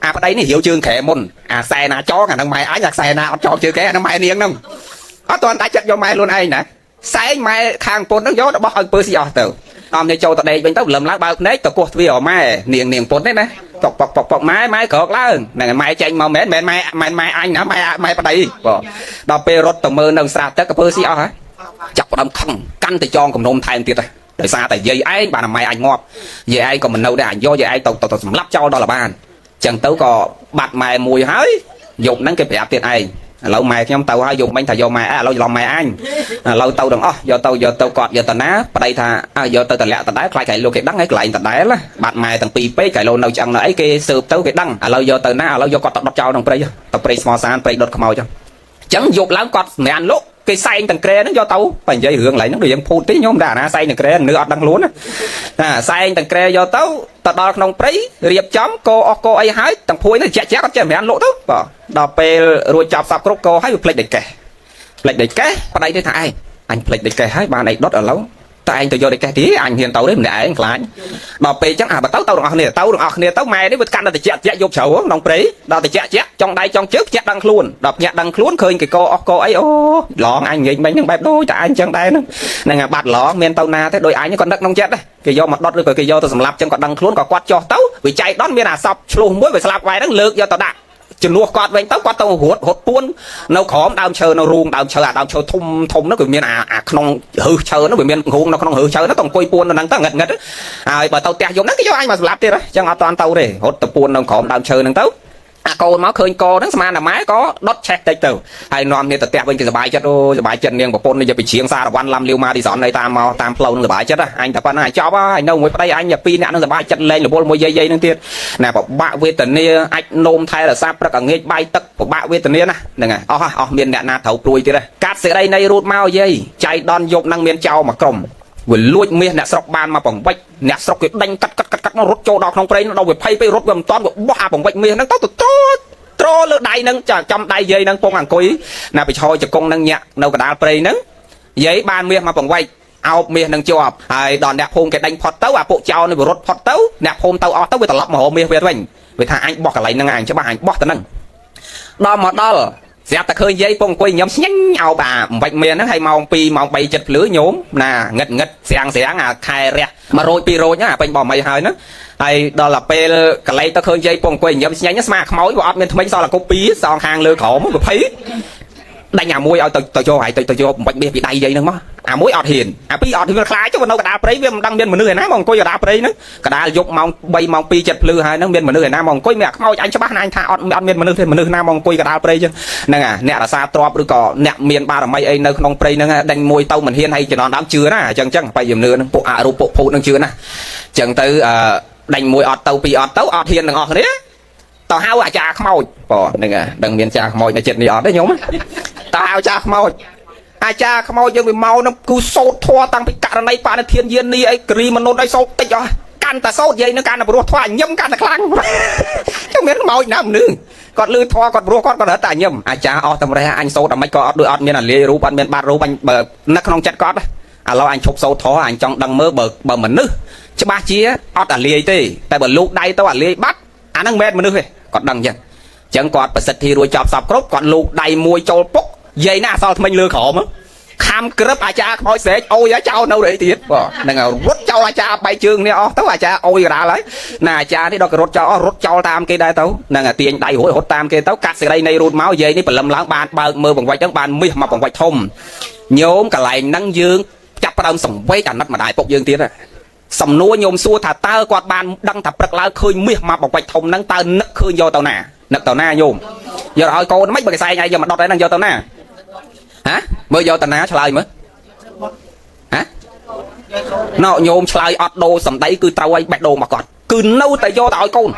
នអាប្តីនេះរាវជើងក្រែមុនអាខ្សែណាចងអាហ្នឹងម៉ែអញអាខ្សែណាអត់ចងជើងក្រែអាហ្នឹងម៉ែនាងហ្នឹងអត់ទាន់ដាច់ចិត្តយកម៉ែខ្លួនឯងណាសែងម៉ែខាងពុនហ្នឹងយករបស់ឲ្យពើស៊ីអស់ទៅអំនេះចូលទៅដេកវិញទៅលឹមឡើងបើកភ្នែកទៅគោះទ្វារម៉ែនាងនាងពុនទេណាប៉ុកប៉ុកប៉ុកប៉ុកម៉ែម៉ែក្រោកឡើងហ្នឹងម៉ែចេញមកមែនមែនម៉ែមែនម៉ែអញណាម៉ែម៉ែប្តីបងដល់ពេលរត់ទៅមើលនៅស្រះទឹកកពើស៊ីអស់ហ៎ចាប់ផ្ដើមខឹងកាន់តែចងគំនុំថែមទៀតហ៎ដោយសារតែយាយឯងបានម៉ែអញងាប់យាយឯងក៏មិននៅដែរអញយកយាយឯងទៅទៅសម្លាប់ចោលដល់បានចឹងទៅក៏បាត់ម៉ែមួយហើយយប់ហ្នឹងគេប្រាប់ទៀតឯងឥឡូវម៉ែខ្ញុំទៅហើយយកមិញថាយកម៉ែឥឡូវច្រឡំម៉ែអញឥឡូវទៅទាំងអស់យកទៅយកទៅគាត់យកទៅណាប្តីថាអើយកទៅតម្លាក់ដដែលខ្លាចកែលោកគេដឹងហើយកន្លែងដដែលបាត់ម៉ែទាំងពីរពេកកែលោកនៅឆ្អឹងនៅអីគេស៊ើបទៅគេដឹងឥឡូវយកទៅណាឥឡូវយកគាត់ទៅដុតចោលក្នុងព្រៃទៅព្រៃស្មោសានព្រៃដុតខ្មោចអញ្ចឹងយប់ឡើងគាត់សម្រានលោកគេសែងទាំងក្រែហ្នឹងយកទៅបើនិយាយរឿងកន្លែងហ្នឹងដូចយើងភូតទេញោមតែអាណាសែងទាំងក្រែនៅអត់ដឹងខ្លួនណាសែងទាំងក្រែយកទៅទៅដល់ក្នុងព្រៃរៀបចំកោអស់កោអីហើយទាំងភួយហ្នឹងជាក់ជាក់គាត់ចេះសម្រានលោកទៅបាទដល់ពេលរួចចប់សពគ្រប់កោហើយវាភ្លេចដែកកេះភ្លេចដែកកេះប្តីទេថាឯងអញភ្លេចដែកកេះហើយបានអីដុតឥឡូវតែឯងទៅយកដែកកេះទីអញហ៊ានទៅទេម្នាក់ឯងខ្លាចដល់ពេលអញ្ចឹងអាបើទៅទៅទាំងអស់គ្នាទៅទាំងអស់គ្នាទៅម៉ែនេះវាកាន់តែតិចតិចយប់ជ្រៅក្នុងព្រៃដល់តិចតិចចង់ដៃចង់ជើងភ្ញាក់ដឹងខ្លួនដល់ភ្ញាក់ដឹងខ្លួនឃើញគេកោអស់កោអីអូឡងអញនិយាយមិញហ្នឹងបែបដូចតែអញអញ្ចឹងដែរហ្នឹងហ្នឹងបាត់ឡងមានទៅណាទេដោយអញគាត់នឹកក្នុងចិត្តដែរគេយកមកដុតឬក៏គេយកទៅសម្លាប់អញ្ចឹងគាត់ដឹងខ្លួនក៏គាត់ចោះទៅវាចៃដន្យមានអាសពឆ្លោះមួយវាស្លាប់វាយហ្នឹងលើកយកទៅដាក់ ជំនួសគាត់វិញទៅគាត់ទៅរត់រត់ពួននៅក្រោមដើមឈើនៅរូងដើមឈើអាដើមឈើធំធំនោះគឺមានអាក្នុងរឹសឈើនោះវាមានរូងនៅក្នុងរឹសឈើនោះទៅអង្គុយពួននៅហ្នឹងទៅងឹតងឹតហើយបើទៅផ្ទះយំហ្នឹងគេយកអញមកសម្លាប់ទៀតអញ្ចឹងអត់តាន់ទៅទេរត់ទៅពួននៅក្រោមដើមឈើហ្នឹងទៅអាកូនមកឃើញកហ្នឹងស្មានតែម៉ែក៏ដុតឆេះតិចទៅហើយនាំគ្នាទៅផ្ទះវិញគេសប្បាយចិត្តអូសប្បាយចិត្តនាងប្រពន្ធនេះយកទៅច្រៀងសារវ័នឡាំលាវម៉ាឌីសននៅតាមមកតាមផ្លូវនឹងសប្បាយចិត្តអញតែប៉ុណ្ណាចប់ហើយនៅមួយប្តីអញពីរនាក់នឹងសប្បាយចិត្តលែងរវល់មួយយាយយាយនឹងទៀតណាពិបាកវេទនាអាចនោមថែរក្សាព្រឹកអងាចបាយទឹកពិបាកវេទនាណាហ្នឹងហើយអស់អស់មានអ្នកណាត្រូវព្រួយទៀតកាត់សេរីនៃរូតមកយាយចៃដនយប់នឹងមានចោលមកក្រុមវាលួចមាសអ្នកស្រុកបានមកបង្វិចអ្នកស្រុកគេដេញកាត់កាត់កាត់កាត់មករត់ចូលដល់ក្នុងព្រៃដល់វាភ័យពេករត់វាមិនតាន់វាបោះអាបង្វិចមាសហ្នឹងទៅទៅត្រលើដៃហ្នឹងចាចំដៃយាយហ្នឹងពងអង្គុយណាបិឆោចកុងហ្នឹងញាក់នៅកដាលព្រៃហ្នឹងយាយបានមាសមកបង្វិចអោបមាសនឹងជាប់ហើយដល់អ្នកភូមិគេដេញផុតទៅអាពួកចោលនេះវារត់ផុតទៅអ្នកភូមិទៅអស់ទៅវាត្រឡប់មករកមាសវាវិញវាថាអញបោះកន្លែងហ្នឹងអញច្បាស់អញបោះទៅហ្នឹងដល់មកដល់ស្រាប់តែឃើញយាយពងអង្គុយញ៉ាំស្ញិញអោបអាបំបាច់មានហ្នឹងហើយម៉ោង2ម៉ោង3ចិត្តភ្លឺញោមណាងឹតងឹតស្រាំងស្រាំងអាខែរះ100 200ណាពេញបមីហើយហ្នឹងហើយដល់ទៅពេលកលែងទៅឃើញយាយពងអង្គុយញ៉ាំស្ញិញស្មាខ្មោចវាអត់មានថ្មិញសល់អាគប់2សងខាងលើក្រោម20ដេញអាមួយឲ្យទៅទៅយកហើយទៅទៅយកបំបាច់មាសពីដៃយាយហ្នឹងមកអាមួយអត់ហ៊ានអាពីរអត់ហ៊ានខ្លាចទៅនៅកដាលព្រៃវាមិនដឹងមានមនុស្សឯណាមកអង្គុយកដាលព្រៃហ្នឹងកដាលយប់ម៉ោង3ម៉ោង2ចិត្តភ្លឺហើយហ្នឹងមានមនុស្សឯណាមកអង្គុយមានអាខ្មោចអញច្បាស់ណាអញថាអត់អត់មានមនុស្សទេមនុស្សណាមកអង្គុយកដាលព្រៃចឹងហ្នឹងអាអ្នករសាទ្របឬក៏អ្នកមានបារមីអីនៅក្នុងព្រៃហ្នឹងដេញមួយទៅមិនហ៊ានហើយចំណងដើមជឿណាអញ្ចឹងអញ្ចឹងបាយជំនឿហ្នឹងពួកអរូបពួកភូតហ្នឹងជឿណាអញ្ចឹងទៅអឺដេញមួយអត់ទៅពីរអត់ទៅអត់ហ៊ានទាំងអស់គ្នាតើហៅអាចារ្យខ្មោចបងហ្នឹងដឹងមានចារ្យខ្មោចនៅចិត្តនេះអត់ទេញោមតើហៅអាចារ្យខ្មោចអាចារ្យខ្មោចយើងវាមកនឹងគូសោតធွာតាំងពីករណីបនិធានយានីអីគ្រីមនុស្សអីសោតតិចអស់កាន់តែសោតយាយនឹងកាន់តែព្រោះធွာញឹមកាន់តែខ្លាំងចុះមានខ្មោចណាមនុស្សគាត់លឺធွာគាត់ព្រោះគាត់គាត់រត់តែញឹមអាចារ្យអស់តម្រេះអញសោតអាម៉េចក៏អត់ដូចអត់មានអាលាយរូបអត់មានបាត់រូបអញបើនៅក្នុងចិត្តគាត់ឥឡូវអញឈប់សោតធွာអញចង់ដឹងមើលបើបើមនុស្សច្បាស់ជាអត់អាលាយទេតែបើលូកដៃទៅអាលាយបាត់អាហ្នឹងមិនមែនមនុស្សទេគាត់ដឹងអញ្ចឹងអញ្ចឹងគាត់ប្រសិទ្ធិរួចចប់សពគ្រប់គាត់លូកដៃមួយចូលពុកយាយណាអសល់ថ្មិញលើក្រោមខំក្រឹបអាចារ្យខ្មោចស្រែកអូយចោលនៅរៃទៀតបងហ្នឹងរត់ចោលអាចារ្យបែកជើងនេះអស់ទៅអាចារ្យអូយកដាលហើយណាអាចារ្យនេះដល់ក៏រត់ចោលអស់រត់ចោលតាមគេដែរទៅហ្នឹងទាញដៃរួចរត់តាមគេទៅកាត់សេរីនៃរូតមកយាយនេះព្រលឹមឡើងបានបើកមើលបង្វិចហ្នឹងបានមាសមកបង្វិចធំញោមកន្លែងហ្នឹងយើងចាប់ផ្ដើមសង្វេគអាណិតម្ដាយពុកយើងទៀតសំណួរញោមសួរថាតើគាត់បានដឹងថាព្រឹកឡើងឃើញមាសមកបង្វិចធំហ្នឹងតើនឹកឃើញយកទៅណានឹកទៅណាញោមយកឲ្យកូនមិនបើកសែងឯងយកមកដុតហ្នឹងយកទៅណាហ៎មើលយកតាណាឆ្លើយមើលហ៎ណោញោមឆ្លើយអត់ដូរសំដីគឺត្រូវឲ្យបេះដូងមកគាត់គឺនៅតែយកទៅឲ្យកូន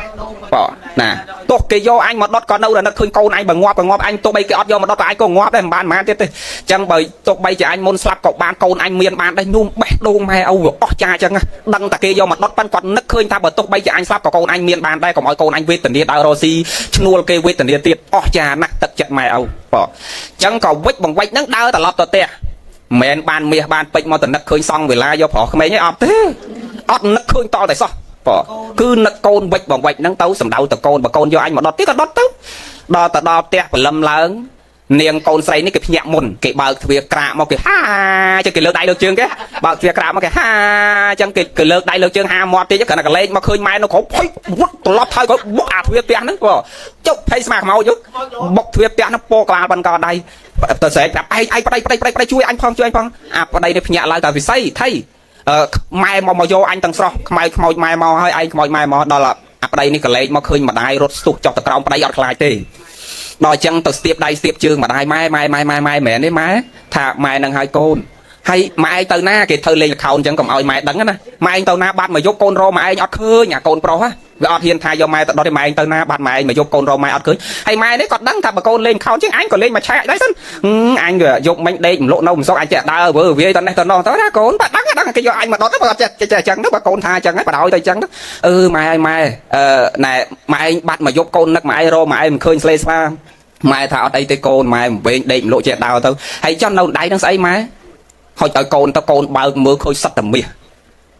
បងណាទោះគេយកអញមកដុតក៏នៅតែនឹកឃើញកូនអញបើងាប់ក៏ងាប់អញទោះបីគេអត់យកមកដុតក៏អញក៏ងាប់ដែរមិនបានប៉ុន្មានទៀតទេអញ្ចឹងបើទោះបីជាអញមុនស្លាប់ក៏បានកូនអញមានបានដែរញោមបេះដូងម៉ែឪវាអស់ចាអញ្ចឹងដឹងតែគេយកមកដុតប៉ិនគាត់នឹកឃើញថាបើទោះបីជាអញស្លាប់ក៏កូនអញមានបានដែរកុំឲ្យកូនអញវេទនាដើររស់ស៊ីឈ្នួលគេវេទនាទៀតអស់ចាណាស់ទឹកចិត្តម៉ែឪបងអញ្ចឹងក៏វិចបង្វិចហ្នឹងដើរត្រឡប់ទៅផ្ទះមិនបានមាសបានពេជ្រមកតនឹកឃើញសង់វេលាយកប្រុសក្មេងឯងអត់ទេអត់នឹកឃើញតតែសោះបងគឺនឹកកូនវិចបង្វិចហ្នឹងទៅសំដៅទៅកូនបើកូនយកអញមកដុតទៀតក៏ដុតទៅដល់ទៅដល់ផ្ទះព្រលឹមឡើងនាងកូនស្រីនេះគេភ្ញាក់មុនគេបើកទ្វារក្រាកមកគេហាចឹងគេលើកដៃលើកជើងគេបើកទ្វារក្រាកមកគេហាចឹងគេគេលើកដៃលើកជើងហាមាត់ទៀតគ្រាន់តែកលែងមកឃើញម៉ែនៅក្រោមភ័យវត់ត្រឡប់ហើយក៏បុកអាទ្វារផ្ទះហ្នឹងបងចុះភ័យស្មាខ្មោចបុកទ្វារផ្ទះហ្នឹងពោក្បាលប៉ុនកដៃទៅស្រែកប្រាប់ឯងឯងប្តីប្តីប្តីប្តីជួយអញផងជួយអញផងអាប្តីនេះភ្ញាក់ឡើងតែវិស័យថៃអឺម៉ែមកមកយកអញទាំងស្រស់ខ្មៅខ្មោចម៉ែមកហើយឯងខ្មោចម៉ែមកដល់អាប្តីនេះកលែងមកឃើញម្ដាយរត់ស្ទុះចុះទៅក្រោមប្តីអត់ខ្លាចទេដល់អញ្ចឹងទៅស្ទាបដៃស្ទាបជើងម្ដាយម៉ែម៉ែម៉ែម៉ែម៉ែមែនទេម៉ែថាម៉ែនឹងហើយកូនហើយម៉ែឯងទៅណាគេធ្វើលេងល្ខោនអញ្ចឹងកុំឲ្យម៉ែដឹងណាម៉ែឯងទៅណាបាត់មកយប់កូនរម៉ែឯងអត់ឃើញអាកូនប្រុសហ៎វាអត់ហ៊ានថាយកម៉ែទៅដុតទេម៉ែឯងទៅណាបាត់ម៉ែឯងមកយប់កូនរម៉ែអត់ឃើញហើយម៉ែនេះគាត់ដឹងថាបើកូនលេងខោនជាងអញក៏លេងមួយឆែកដែរសិនអញវាយប់មិញដេកមលក់នៅមិនសុខអញចេះដើរវើវាយទៅនេះទៅនោះទៅណាកូនបាត់ដឹងដឹងគេយកអញមកដុតទៅបើអត់ចេះចេះអញ្ចឹងទៅបើកូនថាអញ្ចឹងហើយបដ ாய் ទៅអញ្ចឹងទៅអឺម៉ែឯងម៉ែអឺណែម៉ែឯងបាត់មកយប់កូននឹកម៉ែឯងរម៉ែឯងមិនឃើញស្លេស្លាម៉ែថាអត់អីទេកូនម៉ែមិនវែងដេកមលក់ចេះដើរទៅហើយចង់នៅដៃនឹងស្អីម៉ែហុចឲ្យកូនទៅកូនបើកមើលឃើញសត្វតែមាស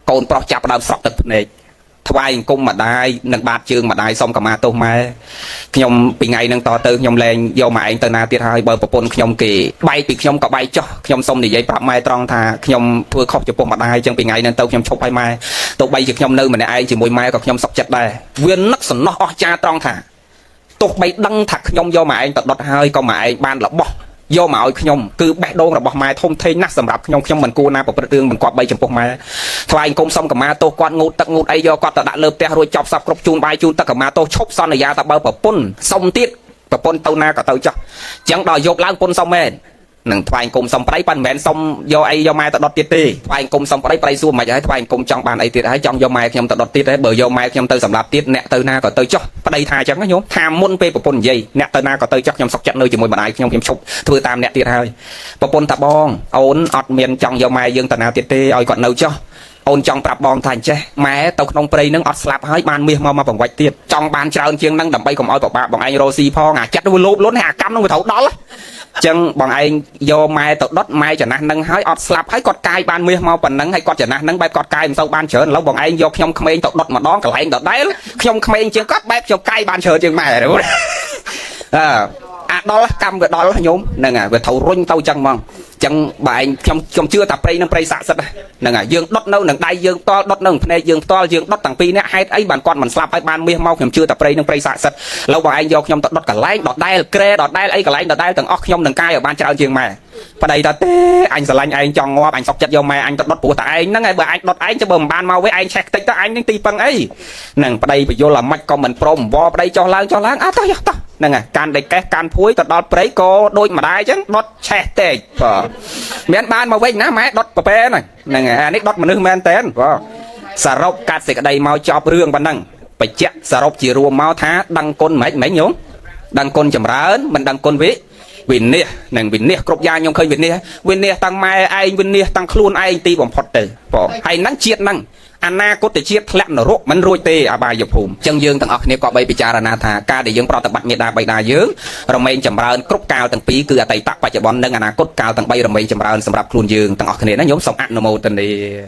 កូនប្រុសចាប់ដើមស្រក់ទឹកភ្នែកថ្វាយអង្គមម្ដាយនិងបាតជើងម្ដាយសុំកម្មាទោសម៉ែខ្ញុំពីថ្ងៃហ្នឹងតទៅខ្ញុំលែងយកម៉ែឯងទៅណាទៀតហើយបើប្រពន្ធខ្ញុំគេបែកពីខ្ញុំក៏បែកចុះខ្ញុំសុំនិយាយប្រាប់ម៉ែត្រង់ថាខ្ញុំធ្វើខុសចំពោះម្ដាយចឹងពីថ្ងៃហ្នឹងទៅខ្ញុំឈប់ឲ្យម៉ែទោះបីជាខ្ញុំនៅម្នាក់ឯងជាមួយម៉ែក៏ខ្ញុំសុខចិត្តដែរវានឹកសំណោះអស់ចាត្រង់ថា ទោះបីដឹងថាខ្ញុំយកមកឯងទៅដុតហើយក៏មកឯងបានរបស់យកមកឲ្យខ្ញុំគឺបេះដូងរបស់ម៉ែធំធេងណាស់សម្រាប់ខ្ញុំខ្ញុំមិនគួរណាប្រព្រឹត្តរឿងមិនគប្បីចំពោះម៉ែថ្វាយអង្គមសុំកម្មាទោសគាត់ងូតទឹកងូតអីយកគាត់ទៅដាក់លើផ្ទះរួចចប់សពគ្រប់ជូនបាយជូនទឹកកម្មាទោសឈប់សន្យាថាបើប្រពន្ធសុំទៀតប្រពន្ធទៅណាក៏ទៅចោះអញ្ចឹងដល់យកឡើងពុនសុំមែននឹងថ្វាយអង្គមសុំប្តីប៉ុន្តែមិនមែនសុំយកអីយកម៉ែទៅដុតទៀតទេថ្វាយអង្គមសុំប្តីប្តីសួរមិនហើយថ្វាយអង្គមចង់បានអីទៀតហើយចង់យកម៉ែខ្ញុំទៅដុតទៀតទេបើយកម៉ែខ្ញុំទៅសម្លាប់ទៀតអ្នកទៅណាក៏ទៅចោះប្តីថាអញ្ចឹងណាញោមថាមុនពេលប្រពន្ធនិយាយអ្នកទៅណាក៏ទៅចោះខ្ញុំសុខចិត្តនៅជាមួយម្ដាយខ្ញុំខ្ញុំឈប់ធ្វើតាមអ្នកទៀតហើយប្រពន្ធថាបងអូនអត់មានចង់យកម៉ែយើងទៅណាទៀតទេឲ្យគាត់នៅចោះអូនចង់ប្រាប់បងថាអញ្ចេះម៉ែទៅក្នុងព្រៃនឹងអត់ស្លាប់ហើយបានមាសមកមកបង្វិចទៀតចង់បានច្រើនជាងនឹងដើម្បីកុំឲ្យពិបាកបងឯងរស់ស៊ីផងអាចិត្តវាលោភលន់ហើយអាកម្មនឹងវាត្រូវដល់ចឹងបងឯងយកម៉ែទៅដុតម៉ែចំណាស់នឹងហើយអត់ស្លាប់ហើយគាត់កាយបានមាសមកប៉ុណ្ណឹងហើយគាត់ចំណាស់នឹងបែបគាត់កាយមិនសូវបានច្រើនឥឡូវបងឯងយកខ្ញុំក្មេងទៅដុតម្ដងកន្លែងដដែលខ្ញុំក្មេងជាងគាត់បែបខ្ញុំកាយបានច្រើនជាងម៉ែអឺអាដល់កម្មវាដល់ញោមហ្នឹងហើយវាត្រូវរុញទៅចឹងហ្មងចឹងបើឯងខ្ញុំខ្ញុំជឿថាព្រៃនឹងព្រៃស័ក្តិសិទ្ធហ្នឹងហើយយើងដុតនៅនឹងដៃយើងផ្ទាល់ដុតនៅនឹងភ្នែកយើងផ្ទាល់យើងដុតតាំងពីនេះហេតុអីបានគាត់មិនស្លាប់ហើយបានមាសមកខ្ញុំជឿថាព្រៃនឹងព្រៃស័ក្តិសិទ្ធឥឡូវបើឯងយកខ្ញុំទៅដុតកន្លែងដដែលក្រែដដែលអីកន្លែងដដែលទាំងអស់ខ្ញុំនឹងកាយឲ្យបានច្រើនជាងម៉ែប្តីថាទេអញស្រឡាញ់ឯងចង់ងាប់អញសុកចិត្តយកម៉ែអញទៅដុតព្រោះតែឯងហ្នឹងហើយបើអញដុតឯងចុះបើមិនបានមកវិញឯងឆេះខ្ទេចទៅអញនឹងទីពឹងអីហ្នឹងប្តីបញ្យល់អាម៉េចក៏មិនព្រមវប្តីចុះឡើងចុះឡើងអើតោះយកតោះហ្នឹងហើយកាន់តែកេះកាន់ភួយទៅដល់ព្រៃក៏ដូចម្ដាយអញ្ចឹងដុតឆេះទេបាទមានបានមកវិញណាម៉ែដុតប្រពែហ្នឹងហ្នឹងហើយអានេះដុតមនុស្សមែនតើបាទសរុបកាត់សេចក្តីមកចប់រឿងប៉ុណ្ណឹងបច្ចៈសរុបជារួមមកថាដឹងគុណមិនមិនញោមដឹងគុណចម្រើនមិនដឹងគុណវិវិនិច្ឆ័យនិងវិនិច្ឆ័យគ្រប់យ៉ាងខ្ញុំឃើញវិនិច្ឆ័យវិនិច្ឆ័យតាំងម៉ែឯងវិនិច្ឆ័យតាំងខ្លួនឯងទីបំផុតទៅបងហើយហ្នឹងជាតិហ្នឹងអនាគតជាតិធ្លាក់នរកមិនរួចទេអបាយភូមិអញ្ចឹងយើងទាំងអស់គ្នាក៏បីពិចារណាថាការដែលយើងប្រតិបត្តិមេដាបៃតាយើងរមែងចម្រើនគ្រប់កាលទាំងពីរគឺអតីតបច្ចុប្បន្ននិងអនាគតកាលទាំងបីរមែងចម្រើនសម្រាប់ខ្លួនយើងទាំងអស់គ្នាណាញោមសូមអនុមោទនា។